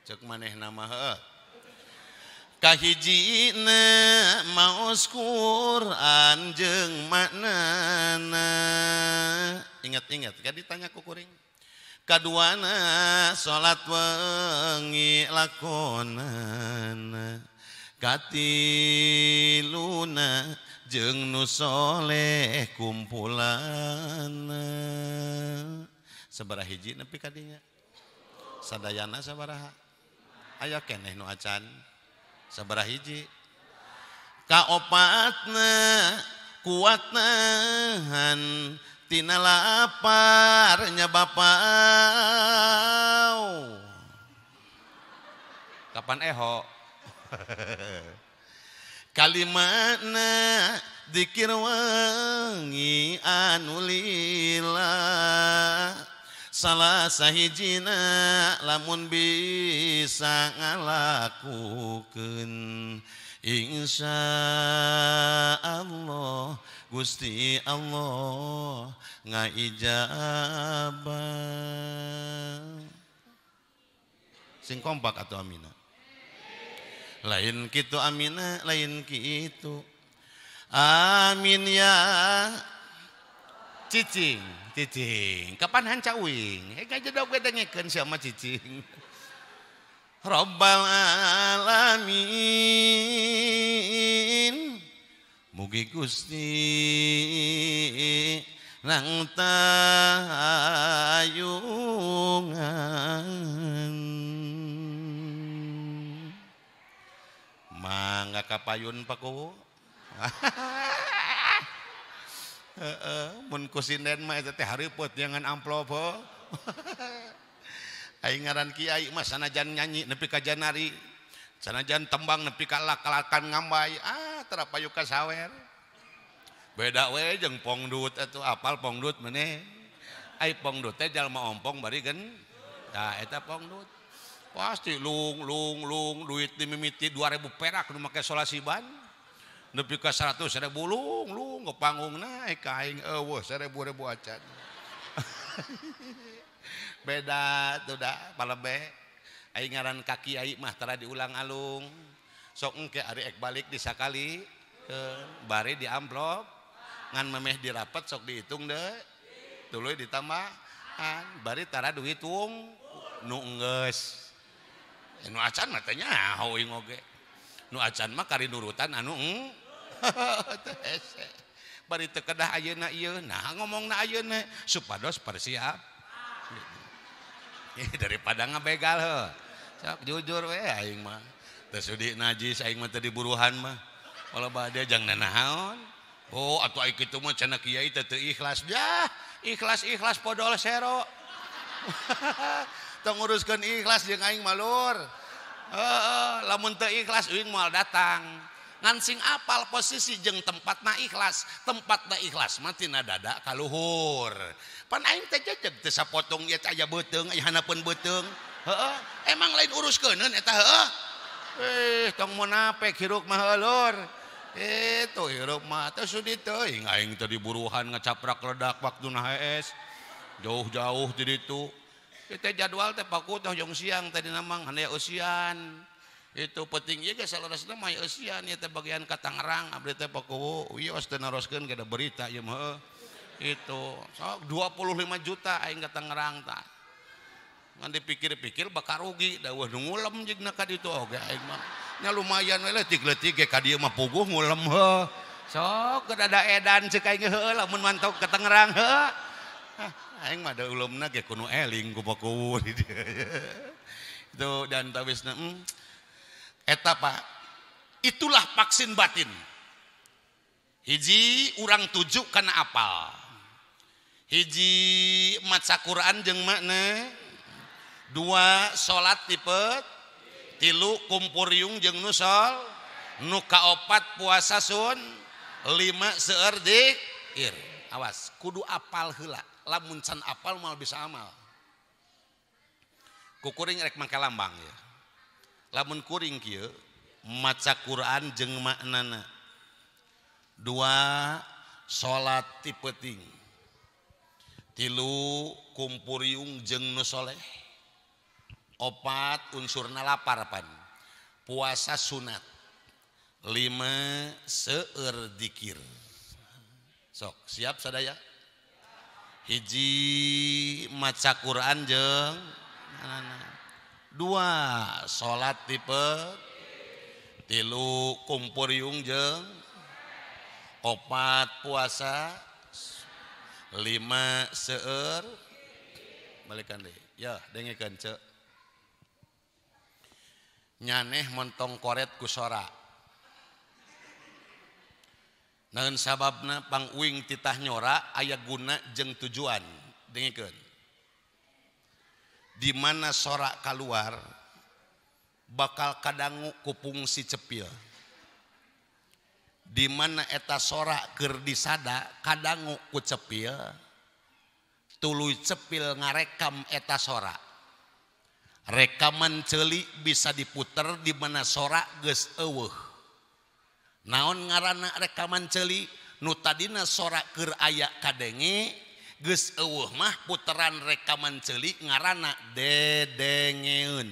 cek manehna mah heuh. Kahijina maos Quran jeung maknana. Ingat-ingat kan ditanya ku kuring. Kaduana salat wengi lakonana. Katiluna jeung nu soleh kumpulana. Sabaraha hiji nepi ka dinya? Sadayana sabaraha? Aya keneh nu acan. Sabaraha hiji? Kaopatna kuat nahan tina laparnya bapau. Kapan eho? Kalimana dikir wangi anu lila. Salah sahijina lamun bisa ngalakukeun. Insya Allah Gusti Allah ngaijabah. Sing kompak atau amina? Lain kitu amina, lain kitu. Amin ya. Cicing, cicing. Kapan hanca uing? Kajedog we dengekeun sia mah cicing. Rabbal alamin. Mugi Gusti nang tayungan. Mangga kapayun Pak Kuwu. Heeh, mun ku sinden mah eta teh hareupeut jangan amplop heuh. Aing ngaran kiai mah sanajan nyanyi nepi ka janari, sanajan tembang nepi ka lak-lakan ngambay, ah tara payu ka sawer. Beda we jeung pongdut atuh, apal pongdut maneh. Ai pongdut teh jalma ompong bari gen. Tah eta pongdut. Pasti lung lung lung duit dimimiti 2000 perak nu make solasiban. Nepi ka 100.000 lung lung ke panggungna ka aing eueuh 1000 ribu acan. Beda tuh dah palebe. Aing ngaran ka kiai mah tara diulang-alung. Sok engke ari ek balik di sakali bari di amplop ngan memeh dirapet sok dihitung deh. Tuluy ditambahan bari tara duit wong nu enggeus. Nu acan mah teh nyaho aing oge. Nu acan mah kari nurutan anu teu hese. Bari teu kedah ayeuna ieu. Nah ngomongna ayeuna supados persiap. Daripada ngabegal heuh. Sok jujur we aing mah. Teu sudi najis aing mah teu diburuhan mah. Kalau bade jang nanaon. Oh atuh aing kitu mah cenah kiai teh teu ikhlas. Jah, ikhlas-ikhlas podol sero. Tong nguruskeun ikhlas jeung aing mah lur. Heeh, lamun teu ikhlas uing moal datang. Ngan sing apal posisi jeung tempatna ikhlas. Tempatna ikhlas mah tina dada ka luhur. Pan aing teh jejeg teu sapotong ieu teh aya beuteung, aya handapeun beuteung. Heeh, emang lain uruskeuneun eta heuh. Eh, tong munafik hirup mah lur. Itu hirup mah teu sudi teuing aing teh diburuhan ngacaprak ledak waktuna hees. Jauh-jauh di ditu. Kita jadwal teh paku teh jong siang tadi namang handaya eusian. Itu penting ieu ge saleresna mah eusian ieu teh bagian ka Tangerang abdi teh paku wios teu naroskeun ge da berita ieu mah heuh. Itu sok 25 juta aing ka Tangerang tah. Ngan dipikir-pikir bakal rugi da eueuh nu ngulem jeung ka ditu oge aing mah. Nya lumayan we leutik-leutik ge ka dieu mah puguh ngulem heuh. Sok geus ada edan ceuk aing heuh lamun mantau ka Tangerang heuh. Aing mah da ulemna ge kudu eling ku pakuwu di dieu. Itu dan tawisna eta Pak. Itulah vaksin batin. Hiji urang tuju kana apal. Hiji maca Quran jeung makna. Dua salat tipet. Tilu kumpuriung jeung nu sol. Nu kaopat puasa sun. Lima seueur dikir. Awas, kudu apal heula. Lamun can apal moal bisa amal. Ku kuring rek mangke lambang ya. Lamun kuring kieu maca Quran jeung maknana. Dua salat ti peuting. Tilu kumpuriung jeung nu soleh. Opat unsurna lapar pan. Puasa sunat. Lima seueur dikir. Sok siap sadaya? Hiji maca Quran jeung dua salat tipe tilu kumpuriung jeung opat puasa lima seueur balikan deui ya dengekeun ceu nyaneh montong koret ku sora naon sababna pang uing titah nyora aya guna jeung tujuan dengekeun di mana sora kaluar bakal kadangu ku fungsi cepil di mana eta sora keur disada kadangu ku cepil tuluy cepil ngarekam eta sora rekaman ceuli bisa diputer di mana sora geus eueuh. Naon ngaranna rekaman ceuli nu tadina sora keur aya kadenge geus eueuh mah puteran rekaman ceuli ngaranna dedengeun.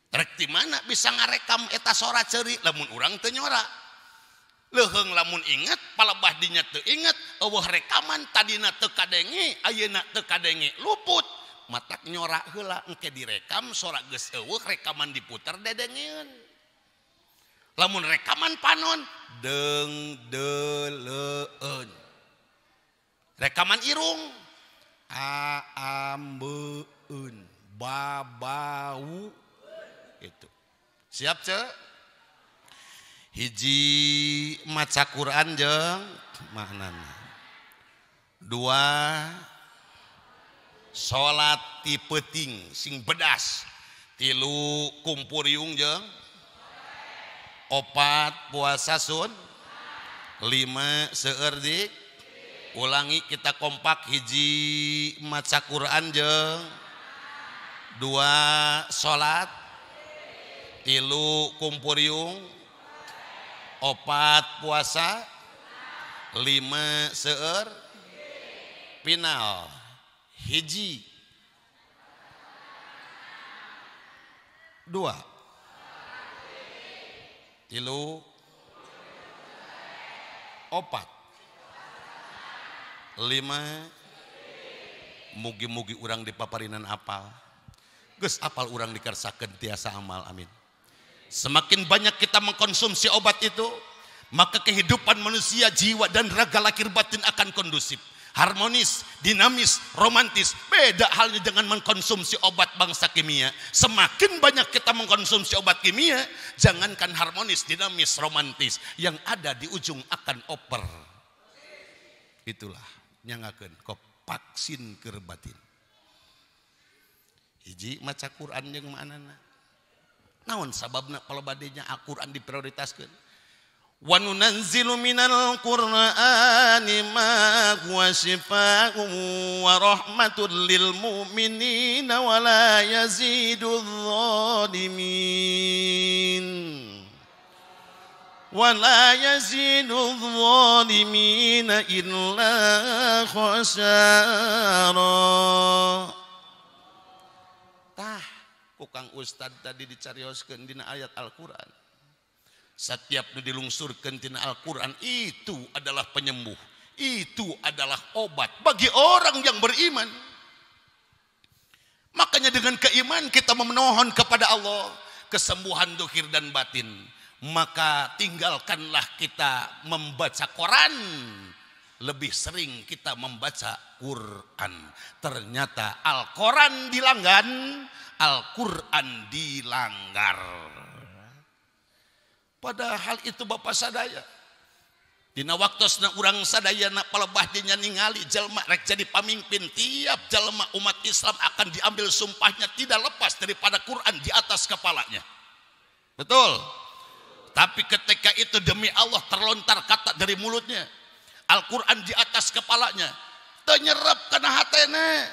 Rek di mana bisa ngarekam eta sora ceuli lamun urang teu nyora. Leuheung lamun inget palebah dinya teu inget eueuh rekaman tadina teu kadenge ayeuna teu kadenge luput matak nyora heula engke direkam sora geus eueuh rekaman diputer dedengeun. Lamun rekaman panon deng deleun rekaman irung aambeun babau itu siap ce hiji maca Quran jeung maknana dua salat ti peuting sing bedas tilu kumpuriung jeung opat puasa sun lima seueur dik ulangi kita kompak hiji maca Quran jeung dua salat tilu kumpuriung opat puasa lima seueur final hiji dua tilu opat lima mugi-mugi urang dipaparinan apal geus apal urang dikersakeun tiasa amal amin. Semakin banyak kita mengkonsumsi obat itu maka kehidupan manusia jiwa dan raga lahir batin akan kondusif, harmonis, dinamis, romantis. Beda halnya dengan mengkonsumsi obat bangsa kimia. Semakin banyak kita mengkonsumsi obat kimia, jangankan harmonis, dinamis, romantis, yang ada di ujung akan oper. Itulah nyangakeun kop vaksin keur batin. Hiji maca Quran jeung maknana. Naon sababna palebadenya Al-Quran diprioritaskeun? Wa nunazzilu minal qur'ani ma huwa shifaa'un wa rahmatul lil mu'minina wa la yazidudz zalimin wa la yazidudz zalimina illa khasara. Tah ku Kang Ustad tadi dicarioskeun dina ayat Al-Qur'an. Setiap nu dilungsurkeun tina Al-Qur'an itu adalah penyembuh, itu adalah obat bagi orang yang beriman. Makanya dengan keimanan kita memohon kepada Allah kesembuhan dohir dan batin. Maka tinggalkanlah kita membaca koran, lebih sering kita membaca Quran. Ternyata Al-Quran dilanggan, Al-Quran dilanggar. Padahal itu bapak sadaya. Dina waktosna urang sadayana palebah dinya ningali jelma rek jadi pamimpin, tiap jelma umat Islam akan diambil sumpahnya tidak lepas daripada Quran di atas kepalanya. Betul. Tapi ketika itu demi Allah terlontar kata dari mulutnya, Al-Quran di atas kepalanya, tenyerap kana hatena.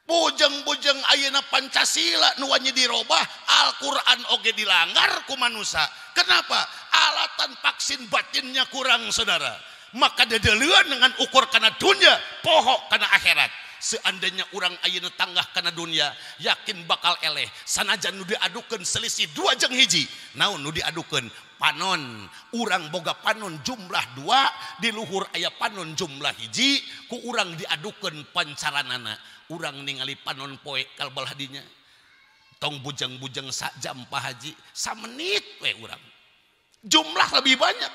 Bujeng-bujeng ayeuna Pancasila nu wani dirobah, Al-Quran oge dilanggar ku manusia. Kenapa? Alatan vaksin batinnya kurang, saudara. Maka dedeleun dengan ukur kana dunia, poho kana akhirat. Seandainya urang ayeuna tanggah kana dunia, yakin bakal eleh. Sanajan nu diadukeun selisih 2 jeung 1. Naon nu diadukeun? Panon. Urang boga panon jumlah 2, di luhur aya panon jumlah 1, ku urang diadukeun pancaranana. Urang ningali panon poe kalbal hadinya. Tong bujang-bujang sajam Pak Haji, samenit we urang. Jumlah lebih banyak.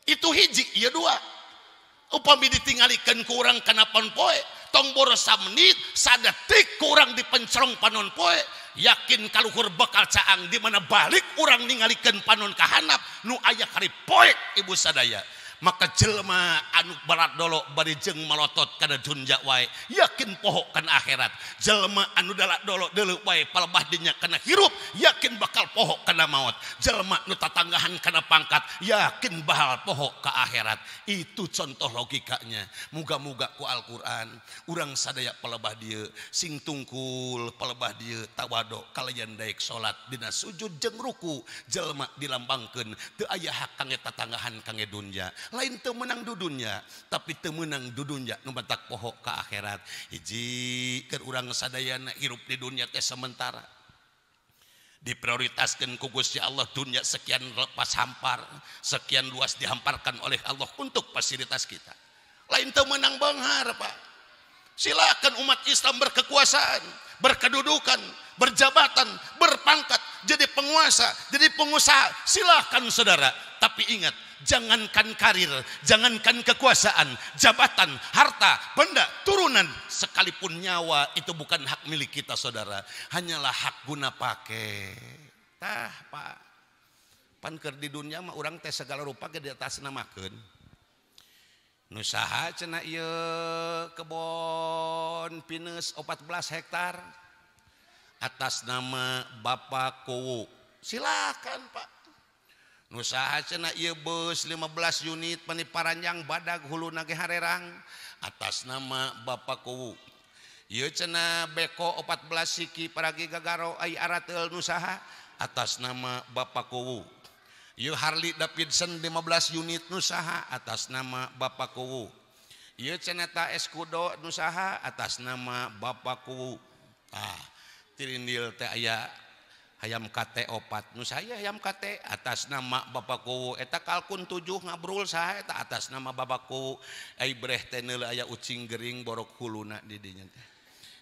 Itu 1, ieu 2. Upami ditinggalikeun ku urang kana panon poe, tong boros samenit, sadetik ku urang dipencerong panon poe, yakin kaluhur bakal caang di mana balik urang ningalikeun panon kahanap nu aya kari poek ibu sadaya. Maka jelema anu barat dolo bari jeung malotot kana dunya wae, yakin poho kana akhirat. Jelema anu dalak dolo deuleu wae palebah dinya kana hirup, yakin bakal poho kana maut. Jelema nu tatanggahan kana pangkat, yakin bakal poho ka akhirat. Itu contoh logikanya. Muga-muga ku Al-Qur'an urang sadaya palebah dieu sing tungkul palebah dieu tawado kalayan daek salat dina sujud jeung ruku. Jelema dilambangkeun teu aya hak kangge tatanggahan kangge dunya. Lain teu meunang dudunya, tapi teu meunang dudunya nu matak poho ka akhirat. Hiji keur urang sadayana hirup di dunia teh sementara. Diprioritaskeun ku Gusti Allah dunia sekian lepas hampar, sekian luas dihamparkan oleh Allah untuk fasilitas kita. Lain teu meunang beunghar, Pak. Silakan umat Islam berkekuasaan, berkedudukan, berjabatan, berpangkat, jadi penguasa, jadi pengusaha. Silakan saudara, tapi ingat, jangankan karir, jangankan kekuasaan, jabatan, harta, benda, turunan, sekalipun nyawa itu bukan hak milik kita saudara, hanyalah hak guna pakai. Tah Pak, pan keur di dunia mah urang teh segala rupa ge di atas namakeun. Nu saha cenah ieu kebon pinus 14 hektar atas nama Bapak Kowo. Silakan Pak. Nu saha cenah ieu beus 15 unit meni paranjang badag huluna ge harerang atas nama Bapak Kowo. Ieu cenah beko 14 siki paragi gagaro ai arateul nu saha atas nama Bapak Kowo. Ieu Harley Davidson 15 unit nu saha atas nama Bapak Kowo. Ieu cenah ta Escudo nu saha atas nama Bapak Kowo. Tah tirindil teh aya hayam KT 4 nu saya hayam KT atas nama Bapak Kowo. Eta kalkun 7 ngabrul saha eta atas nama Bapak Kowo. Ai breh teh neuleuh aya ucing gering borok huluna di dinya teh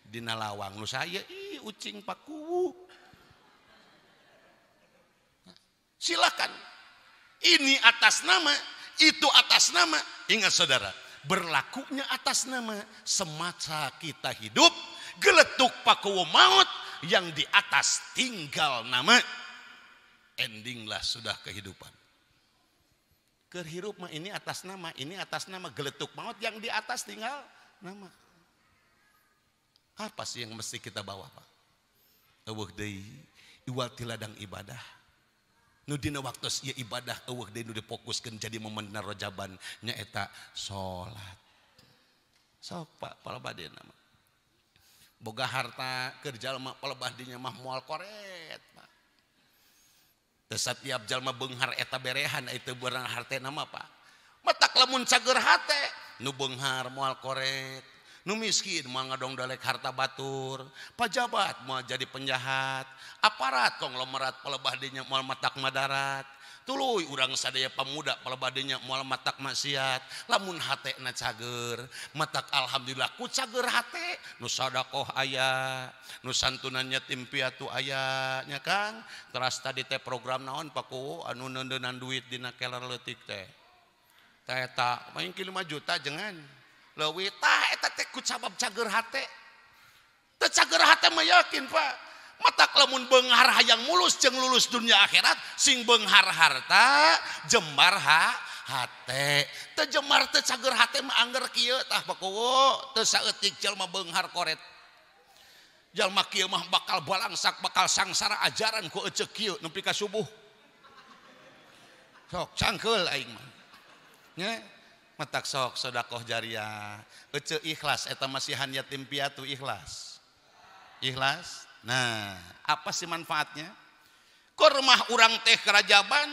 dina lawang nu saya ih ucing Pak Kowo. Silakan. Ini atas nama, itu atas nama. Ingat saudara, berlakunya atas nama semasa kita hidup, geletuk Pak Kowo maut, yang di atas tinggal nama. Endinglah sudah kehidupan. Kerhirup mah ini atas nama, ini atas nama, geletuk maut yang di atas tinggal nama. Apa sih yang mesti kita bawa, Pak? Eueuh deui iwal ti ladang ibadah. Nu dina waktu ieu ibadah eueuh deui nu difokuskeun jadi momen rojaban nyaeta salat. Sok Pak palebah dina mah. Boga harta keur jalma palebah dinya mah moal koret, Pak. Teu satiap jalma beunghar eta berehan eta beurang hartena mah, Pak. Matak lamun cager hate nu beunghar moal koret, nu miskin moal ngadongdalek harta batur, pajabat moal jadi penjahat, aparat konglomerat palebah dinya moal matak madarat. Tuluy urang sadaya pemuda palebah dinya moal matak maksiat, lamun hatena cager, matak alhamdulillah ku cager hate, nu sedekah aya, nu santunan yatim piatu aya nya Kang. Teras tadi teh program naon Pak Kowo anu neundeunan duit dina keler leutik teh. Teh eta main 5 juta jangan. Leuwih tah eta teh ku sabab cager hate. Teu cager hate mah yakin Pak. Matak lamun beunghar hayang mulus jeung lulus dunia akhirat sing beunghar harta jembar hate. Teu jembar teu cager hate mah angger kieu tah Pak Kowo teu saeutik jalma beunghar koret. Jalma kieu mah bakal balangsak bakal sangsara ajaran ku eceuk kieu nepi ka subuh. Sok cangkeul aing mah. Nya matak sok sedekah jariah. Ece ikhlas eta masihan yatim piatu ikhlas. Ikhlas. Nah, apa sih manfaatnya? Kormah urang teh kerajaban,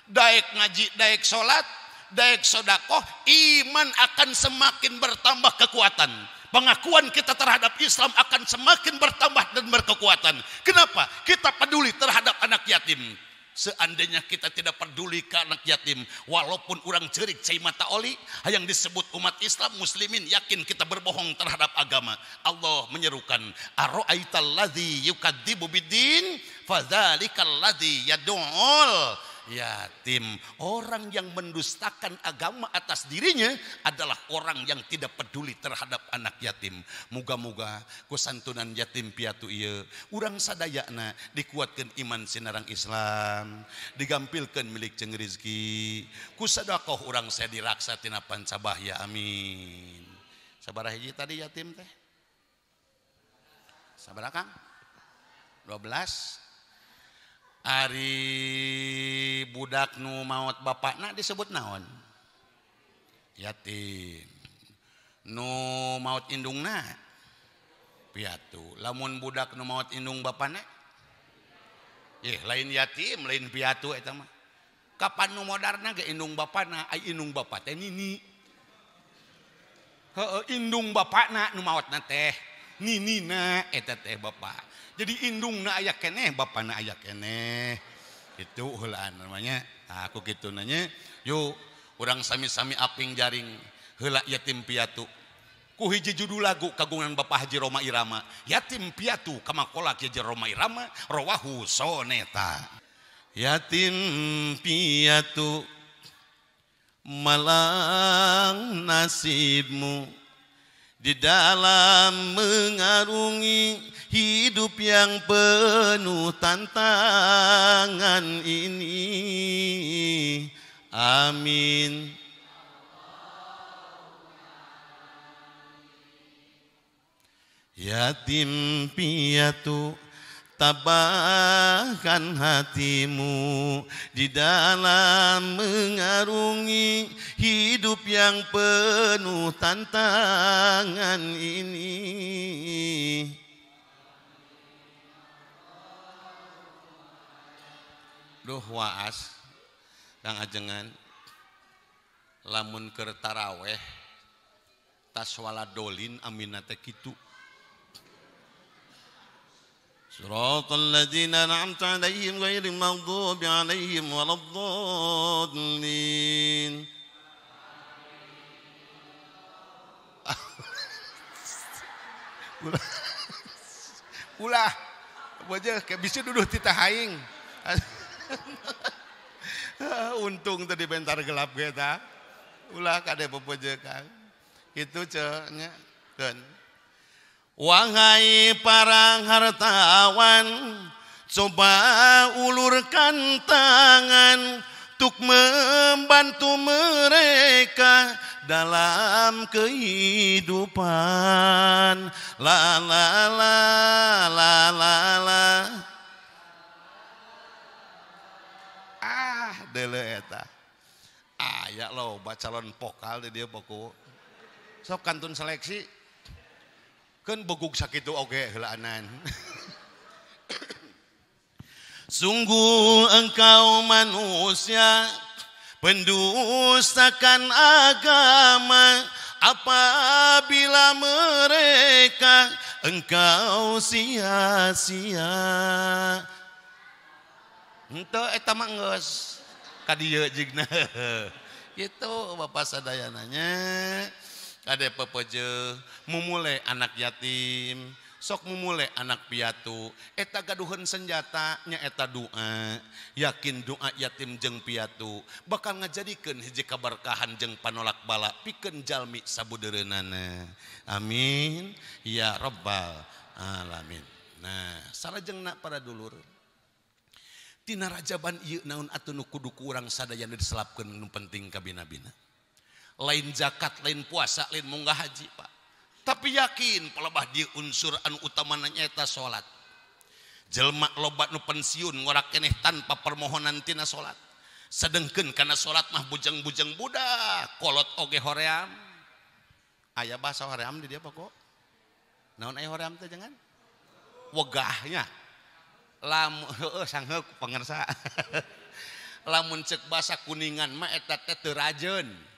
daek ngaji, daek salat, daek sedekah, iman akan semakin bertambah kekuatan. Pengakuan kita terhadap Islam akan semakin bertambah dan berkekuatan. Kenapa? Kita peduli terhadap anak yatim. Seandainya kita tidak peduli ke anak yatim, walaupun orang cerik cai mata oli, yang disebut umat Islam muslimin, yakin kita berbohong terhadap agama. Allah menyerukan, ara'aital ladzi yukadzibu biddin fadzalikal ladzi yad'ul yatim. Orang yang mendustakan agama atas dirinya adalah orang yang tidak peduli terhadap anak yatim. Muga-muga kusantunan yatim piatu ieu urang sadayana dikuatkeun iman sinarang Islam, digampilkeun milik jeung rezeki. Ku sedekah urang saya diraksa tina pancabahya, amin. Sabaraha hiji tadi yatim teh? Sabaraha Kang? 12. Ari budak nu maot bapakna disebut naon? Yatim. Nu maot indungna piatu. Lamun budak nu maot indung bapakna lain yatim, lain piatu eta mah. Kapan nu modarna ge indung bapakna, ai indung bapak teh nini. Heueuh, indung bapakna nu maotna teh ninina eta teh bapak. Jadi indungna aya keneh, bapana aya keneh. Itu heulaan namanya. Nah, aku kitu nanya, yuk urang sami-sami aping jaring heula yatim piatu. Ku hiji judul lagu kagungan Bapak Haji Rhoma Irama, Yatim Piatu kamakola Ki Haji Rhoma Irama rawahu soneta. Yatim piatu malang nasibmu di dalam mengarungi hidup yang penuh tantangan ini. Amin. Yatim piatu tabahkan hatimu di dalam mengarungi hidup yang penuh tantangan ini. Duh waas Kang Ajengan, lamun keur taraweh tas waladolin amina teh kitu. Siratal ladzina an'amta 'alaihim ghairil maghdubi 'alaihim waladdallin. Ulah bojeh ke bisa duduh titah aing. Untung tadi bentar gelap kita. Ulah kade bebojeh Kang. Kitu ceu nya keun. Wahai para hartawan, coba ulurkan tangan untuk membantu mereka dalam kehidupan. La la la la la la. Ah, deuleu eta. Aya loba calon pokal di dieu pokok. Sok kantun seleksi. Kan bogog sakitu oge heulaanan. Sungguh engkau manusia pendustakan agama, apabila mereka engkau sia-sia. Henteu eta mah geus ka dieu jigna. Kitu Bapak sadayananya. Kade pepeje mumule anak yatim, sok mumule anak piatu, eta gaduheun senjata nya eta doa. Yakin doa yatim jeung piatu bakal ngajadikeun hiji kaberkahan jeung panolak bala pikeun jalmi sabudeureunana. Amin ya rabbal alamin. Nah, salajengna para dulur, tina rajaban ieu naon atuh nu kudu ku urang sadayana diselapkeun nu penting kabina-bina. Lain zakat, lain puasa, lain munggah haji, Pak. Tapi yakin pelebah di unsur anu utamana nyaeta salat. Jelma loba nu pensiun ngorak keneh tanpa permohonan tina salat. Sedengkeun kana salat mah bujeng-bujeng budak, kolot oge hoream. Aya bahasa hoream di dieu pokok. Naon aya hoream teh jangan? Wegahnya. Lamun heueuh sangheuk pangersa. Lamun cek bahasa kuningan mah eta teh teu rajeun.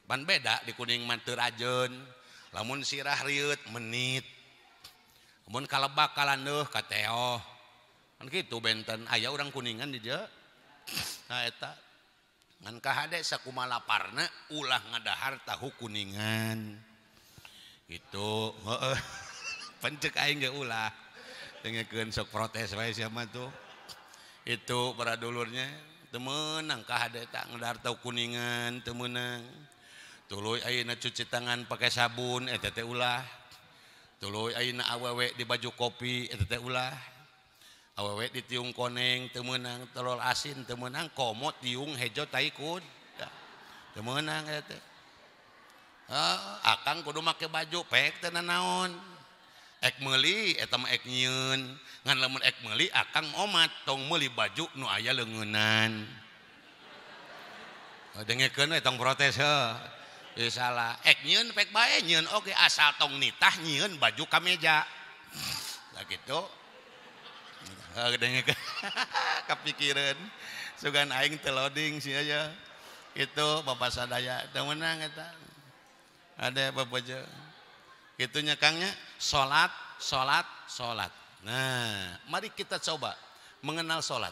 Ban beda di kuning mah teu rajeun. Lamun sirah rieut menit. Mun kalebak kalandeuh kateoh. Kan kitu benten aya urang Kuningan di dieu. Nah eta ngan kahade sakumaha laparna ulah ngadahar tahu Kuningan. Gitu, heeh. Pencek aing ge ulah. Dengekeun sok protes wae sia mah tuh. Itu para dulurnya teu meunang kahade tak ngadahar tahu Kuningan teu meunang. Tuluy ayeuna cuci tangan pakai sabun eta teh ulah. Tuluy ayeuna awewe di baju kopi eta teh ulah. Awewe ditiung koneng teu meunang, telur asin teu meunang, komo tiung hejo tai kuda. Teu meunang eta teh. Akang kudu make baju pek teu nanaon. Ek meuli eta mah ek nyieun. Ngan lamun ek meuli akang omat tong meuli baju nu aya leungeunan. Dengekeun we tong protes heuh. Ieu salah. Ek nyieun pek bae nyieun oge asal tong nitah nyieun baju kameja. Lah kitu. Dengekeun kapikireun. Sugan aing teu loading sia aya. Itu bapak sadaya teu meunang eta. Ada bapak aja. Gitunya kangnya salat, salat, salat. Nah, mari kita coba mengenal salat.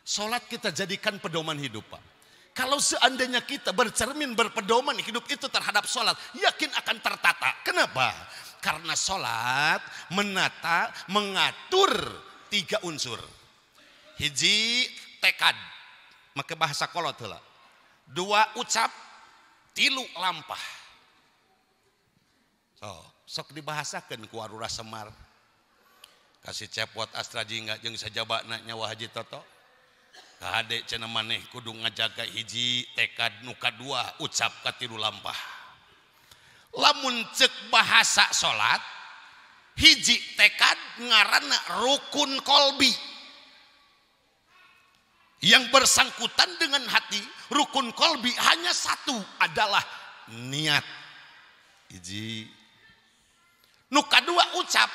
Salat kita jadikan pedoman hidup, Pak. Kalau seandainya kita bercermin berpedoman hidup itu terhadap salat, yakin akan tertata. Kenapa? Karena salat menata, mengatur tiga unsur. Hiji tekad, make bahasa kolot heula. Dua ucap, tilu lampah. Oh, sok dibahasakan ku Arura Semar. Kasih cepot Astra Jingga jeung sajabana nyawa Haji Toto. Kahade cenah maneh kudu ngajaga hiji tekad nu kadua ucap katilu lampah. Lamun cek bahasa salat hiji tekad ngaranna rukun kolbi. Yang bersangkutan dengan hati, rukun kolbi hanya satu adalah niat. Hiji nu kadua ucap.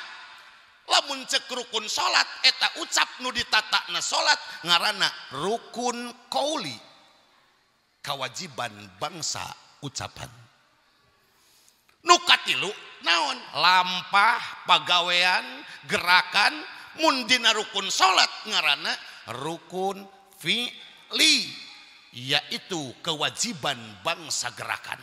Lamun cek rukun salat eta ucap nu ditatakna salat ngaranna rukun qauli, kewajiban bangsa ucapan. Nu katilu naon? Lampah, pagawean, gerakan. Mun dina rukun salat ngaranna rukun fi'li, yaitu kewajiban bangsa gerakan.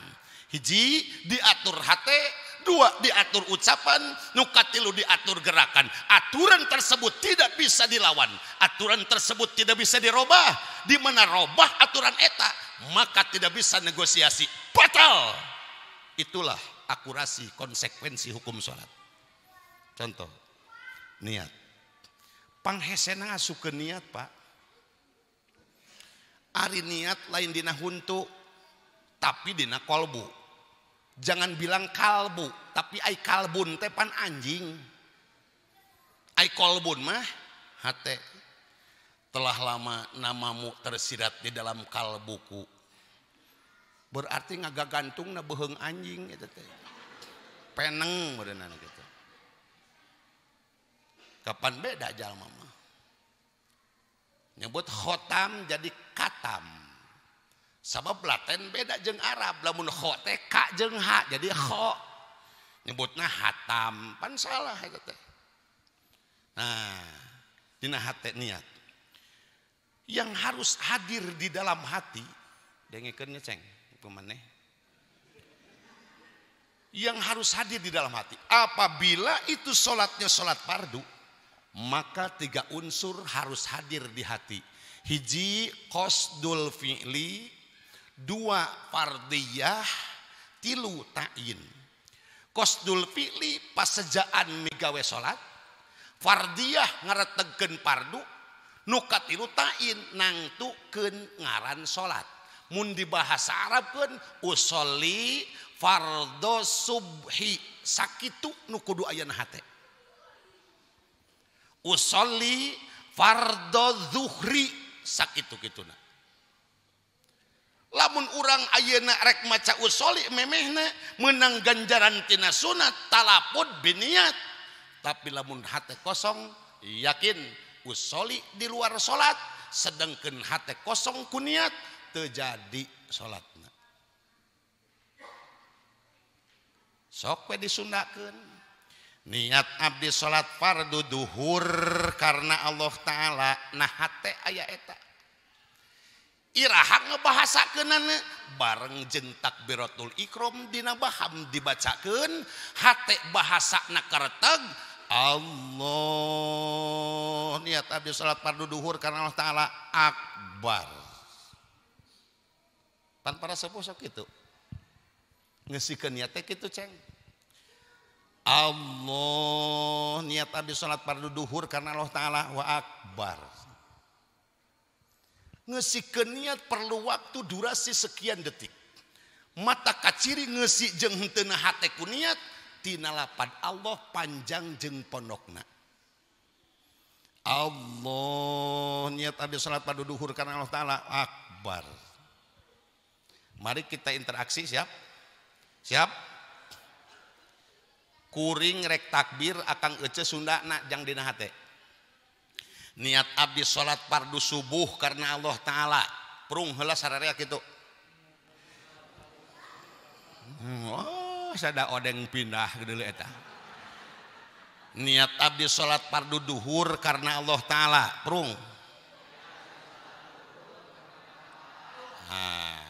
Hiji diatur hate, dua diatur ucapan, nu katilu diatur gerakan. Aturan tersebut tidak bisa dilawan, aturan tersebut tidak bisa dirubah. Di mana robah aturan eta, maka tidak bisa negosiasi, batal. Itulah akurasi konsekuensi hukum sholat. Contoh, niat. Panghesena asukeun niat, Pak. Ari niat lain dina huntu, tapi dina kolbu. Jangan bilang kalbu, tapi ai kalbun teh pan anjing. Ai kolbun mah hate. Telah lama namamu tersirat di dalam kalbuku. Berarti ngagagantungna beuheung anjing eta teh. Peneng meureunana kitu. Kapan beda jalma mah. Nyebut khotam jadi katam. Sabab laten beda jeung Arab, lamun kho teh ka jeung ha jadi kho. Nyebutna hatam, pan salah eta teh. Nah, dina hate niat. Yang harus hadir di dalam hati, dengekeun nya ceng, kumaneh. Yang harus hadir di dalam hati, apabila itu salatnya salat fardu, maka tiga unsur harus hadir di hati. Hiji qasdul fi'li, dua fardiyah, tilu ta'yin. Qasdul fi'li pasejaan migawe salat, fardiyah ngaretegkeun fardu, nu katilu ta'yin nangtukeun ngaran salat. Mun di bahasa Arabkeun usolli fardhu subhi, sakitu nu kudu aya na hate. Usolli fardhu zuhri, sakitu kituna. Lamun urang ayeuna rek maca usoli memehna menang ganjaran tina sunat talapud biniat. Tapi lamun hate kosong, yakin usoli di luar salat, sedangkan hate kosong ku niat teu jadi salatna. Sok we disundakeun. Niat abdi salat fardu duhur karena Allah Ta'ala, nah hate aya eta. Iraha ngebahasakeunana bareng jeung takbiratul ikram dina baham dibacakeun, hate bahasana kareteg Allah. Niat abdi salat fardu duhur karena Allah Ta'ala akbar. Pan para sepuh sok kitu. Ngeusikeun niat teh kitu ceng. Allah, niat abdi salat fardu duhur karena Allah Ta'ala wa akbar. Ngeusikeun niat perlu waktu durasi sekian detik. Mata kaciri ngeusi jeung henteu hate ku niat tina lapad Allah panjang jeung pondokna. Allah, niat abdi salat fardu duhur karena Allah Ta'ala akbar. Mari kita interaksi, siap? Siap? Kuring rek takbir akang ece Sundana jang dina hate. Niat abdi salat fardu subuh karena Allah Ta'ala. Prung heula sararea kitu. Oh, sada odeng pindah deuleu eta. Niat abdi salat fardu duhur karena Allah Ta'ala. Prung. Nah,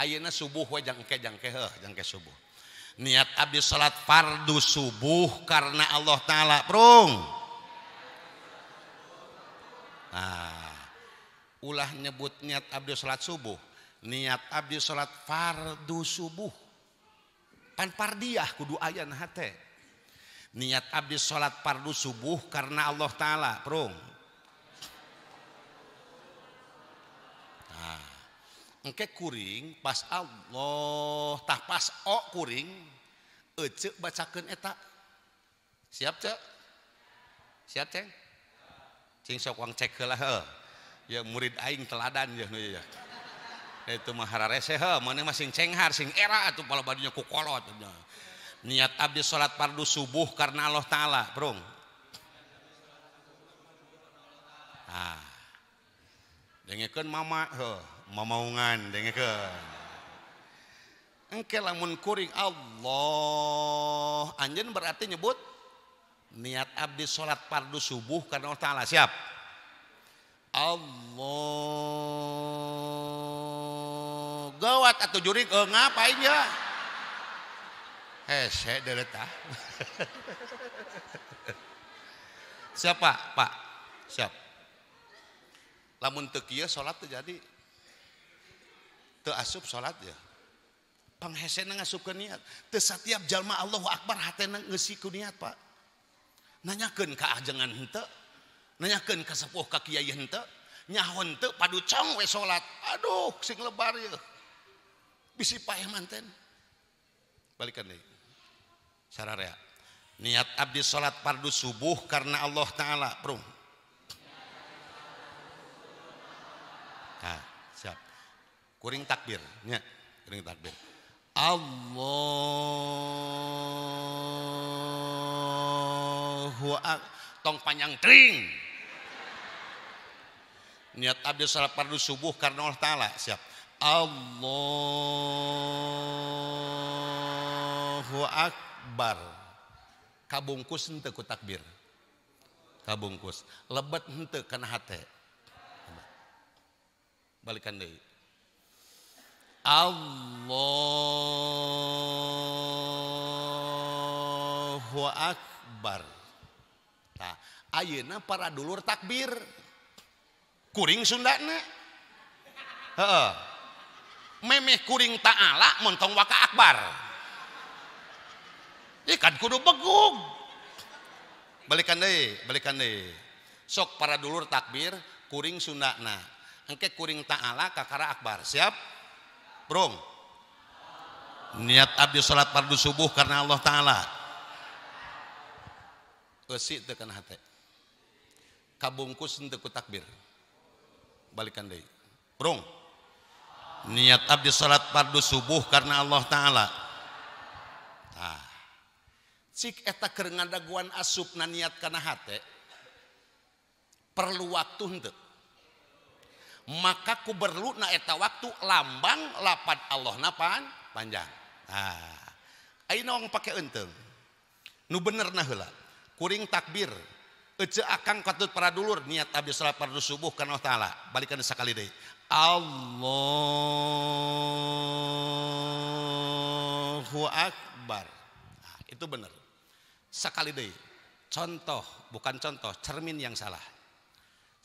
ayeuna subuh we jangke jangke heuh jangke subuh. Niat abdi salat fardu subuh karena Allah Ta'ala. Prung. Nah, ulah nyebut niat abdi salat subuh, niat abdi salat fardu subuh. Pan pardiah kudu aya na hate. Niat abdi salat fardu subuh karena Allah Ta'ala. Prung. Nah, engke kuring pas Allah tah pas o kuring ece bacakeun eta. Siap cek? Siap ceng? Cing sok wang cek heula heuh. Ya murid aing teladan ya nu ya. Itu mah hararese heuh, maneh mah sing cenghar sing era atuh pala badunya ku kolot. Niat abdi salat fardu subuh karena Allah Ta'ala. Prung. Ah. Dengekeun mama heuh, mamaungan dengekeun. Engke lamun kuring Allah, anjeun berarti nyebut niat abdi salat fardu subuh karena Allah Ta'ala. Siap? Allah gawat atau jurik ngapain ya? Hese deuleu tah. Siapa, Pak? Siap. Lamun teu kieu salat teu jadi. Teu asup salat ya. Panghesena ngasupkeun niat. Teu satiap jalma Allahu Akbar hatena ngeusi ku niat, Pak. Nanyakeun ka ajengan henteu, nanyakeun ka sepuh ka kiai henteu, nyaho henteu padu cong we salat. Aduh, sing lebar ye. Bisi paeh manten. Balikan deui. Sararea. Niat abdi salat fardu subuh karena Allah Ta'ala. Prung. Nah, siap. Kuring takbir nya, kuring takbir. Allahu akbar. Tong panjang tring. Niat abdi salat fardu subuh karena Allah Ta'ala. Siap. Allahu akbar. Kabungkus henteu ku takbir. Kabungkus. Lebet henteu kana hate. Balikan deui. Allahu akbar. Tah, ayeuna para dulur takbir. Kuring Sundana. Heeh. Memeh kuring ta'ala montong waka akbar. Ih kan kudu begug. Balikan deui, balikan deui. Sok para dulur takbir kuring Sundana. Engke kuring ta'ala kakara akbar. Siap? Brung. Niat abdi salat fardu subuh karena Allah Ta'ala. Eusi teu kana hate. Kabungkus henteu ku takbir. Balikan deui. Brung. Niat abdi salat fardu subuh karena Allah Ta'ala. Tah. Cik eta keur ngadaguan asupna niat kana hate perlu waktu henteu. Maka ku berluna eta waktu lambang lapad Allah napan panjang. Nah, Ayeuna wong pake eunteung. Nu bener na heula. Kuring takbir. Ece akang katut para dulur niat abdi salat fardu subuh kana Allah taala. Balikan sakali deui. Allahu akbar. Nah, itu bener. Sakali deui. Contoh, bukan contoh, cermin yang salah.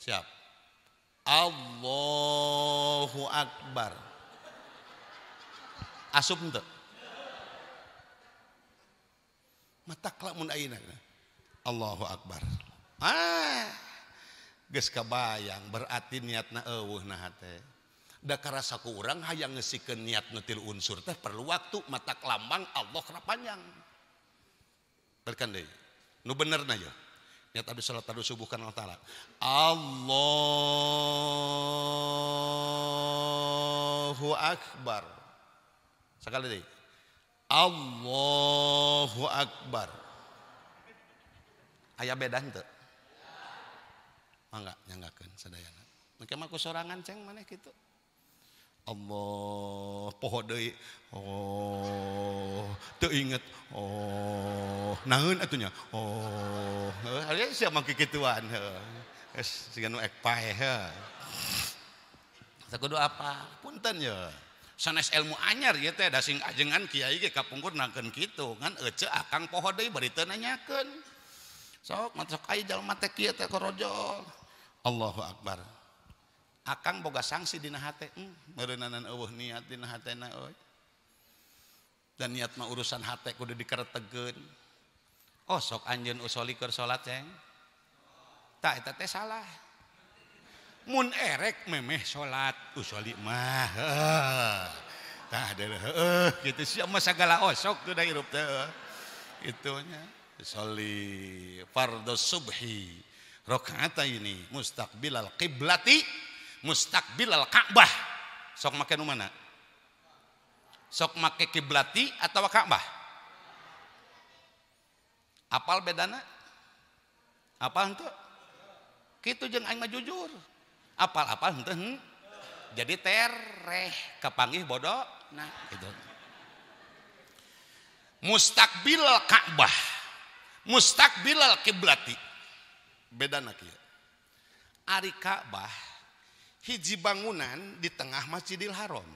Siap. Allahu akbar. Asup henteu? Matak lamun ayeuna. Allahu akbar. Ah. Geus kabayang berarti niatna eueuh na hate. Da karasa ku urang hayang ngeusikeun niat nu tilu unsur teh perlu waktu, matak lambang Allah kana panjang. Balikan deui. Nu bener na ya. Niat abdi salat fardu subuh kana Allah taala. Allahu akbar. Sekali deui. Allahu akbar. Aya beda henteu? Mangga nyanggakeun sadayana. Engke mah ku sorangan ceng maneh kitu. Allah poho deui. Oh, teu inget. Oh, naeun atuh nya. Oh, heuh sia mah kikituan heuh. Geus siga nu ek paeh heuh. Sakudu apa? Punten ye. Sanes ilmu anyar ieu teh da sing ajengan kiai ge kapungkur nangkeun kitu ngan ece akang poho deui bari teu nanyakeun. Sok matok aya jalma teh kieu teh korojol. Allahu akbar. Akang boga sanksi dina hate, meureunanan eueuh niat dina hatena euy. Dan niat mah urusan hate kudu dikeretegeun. Oh sok anjeun usoli keur salat ceng. Tah eta teh salah. Mun erek memeh salat usoli mah. Tah heueuh kitu sia mah sagala osok tuh da hirup teh. Itunya usoli fardhu subhi rakaataini mustaqbilal qiblati mustaqbilal Ka'bah. Sok make nu mana? Sok make kiblati atau Ka'bah? Apal bedana? Apal henteu? Kitu jeung aing mah jujur. Apal-apal henteu. Jadi tereh kapanggih bodoh. Nah, gitu. Mustaqbilal Ka'bah, mustaqbilal kiblati. Bedana kieu. Ari Ka'bah hiji bangunan di tengah Masjidil Haram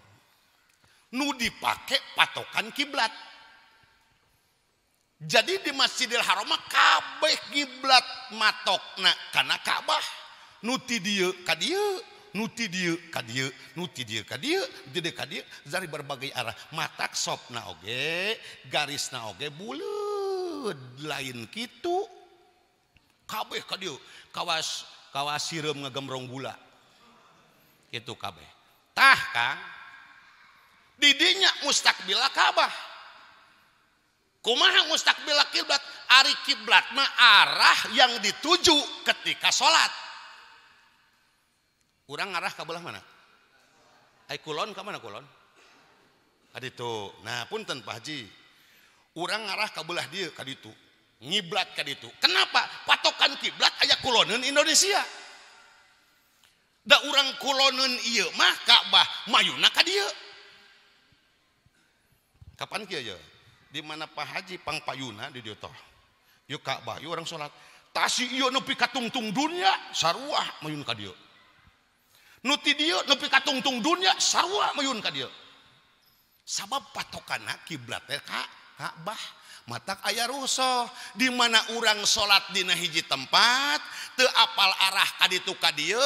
nu dipake patokan kiblat. Jadi di Masjidil Haram mah kabeh kiblat matokna kana Ka'bah. Nu ti dieu ka dieu, nu ti dieu ka dieu, nu ti dieu ka dieu, ti dieu ka dieu dari berbagai arah. Matak sopna oge, garisna oge buleud lain kitu. Kabeh ka dieu, kawas kawas sireum ngagembrong gula. Itu kabeh. Tah Kang, didinya mustaqbil Ka'bah. Kumaha mustaqbil kiblat? Ari kiblat mah arah yang dituju ketika sholat. Urang ngarah ka belah mana? Ai kulon ka mana kulon? Kaditu. Nah punten Pak Haji. Urang ngarah ka belah dieu kaditu. Ngiblat kaditu. Kenapa? Patokan kiblat aya kuloneun Indonesia. Da urang kuloneun ieu mah Ka'bah mayuna ka dieu. Kapan kieu ye? Di mana Pak Haji pangpayuna di dieu toh. Ieu Ka'bah, ieu urang salat. Tasi ieu nepi ka tungtung dunya sarua mayun ka dieu. Nu ti dieu nepi ka tungtung dunya sarua mayun ka dieu. Sabab patokanna kiblat teh ka Ka'bah. Matak aya rusuh di mana urang salat dina hiji tempat teu apal arah ka ditu ka dieu,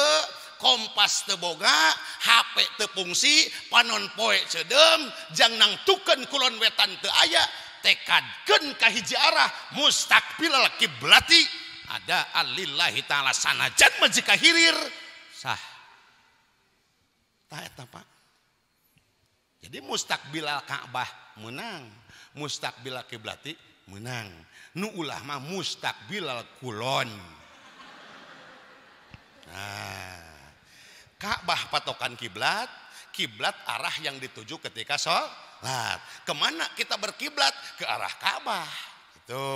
kompas teu boga, HP teu fungsi, panon poe ceudem, jang nangtukeun kulon wetan teu aya, tekadkeun ka hiji arah mustaqbilal kiblati ada alillahi taala sanajan mah jika hirir sah. Tah eta Pak. Jadi mustaqbilal Ka'bah menang, mustaqbilal kiblati menang. Nu ulah mah mustaqbilal kulon. Nah, Ka'bah patokan kiblat, kiblat arah yang dituju ketika sholat. Kemana kita berkiblat? Ke arah Ka'bah. Itu.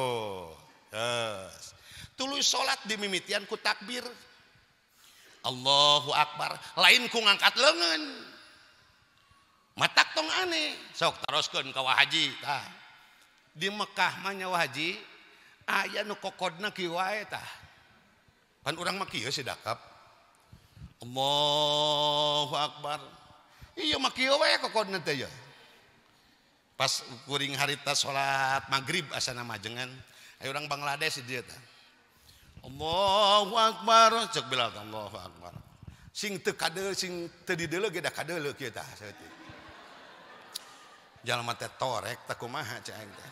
Terus. Tuluy sholat dimimitian ku takbir. Allahu Akbar. Lain ku ngangkat leungeun. Matak tong aneh. Sok taroskeun ka Wa Haji. Tah. Di Mekah mah nyawa haji aya nu kokodna kieu wae tah. Pan urang mah kieu sidakap. Allahu Akbar. Iya mah kieu wae kokodna teh ya. Pas kuring harita salat maghrib asana majengan. Aya urang Bangladesh di dieu tah. Allahu Akbar cek Bilal Allahu Akbar. Sing teu kadeul sing teu dideuleu ge da kadeuleu kieu tah saeutik. Jalma teh torek tah kumaha cek aing teh.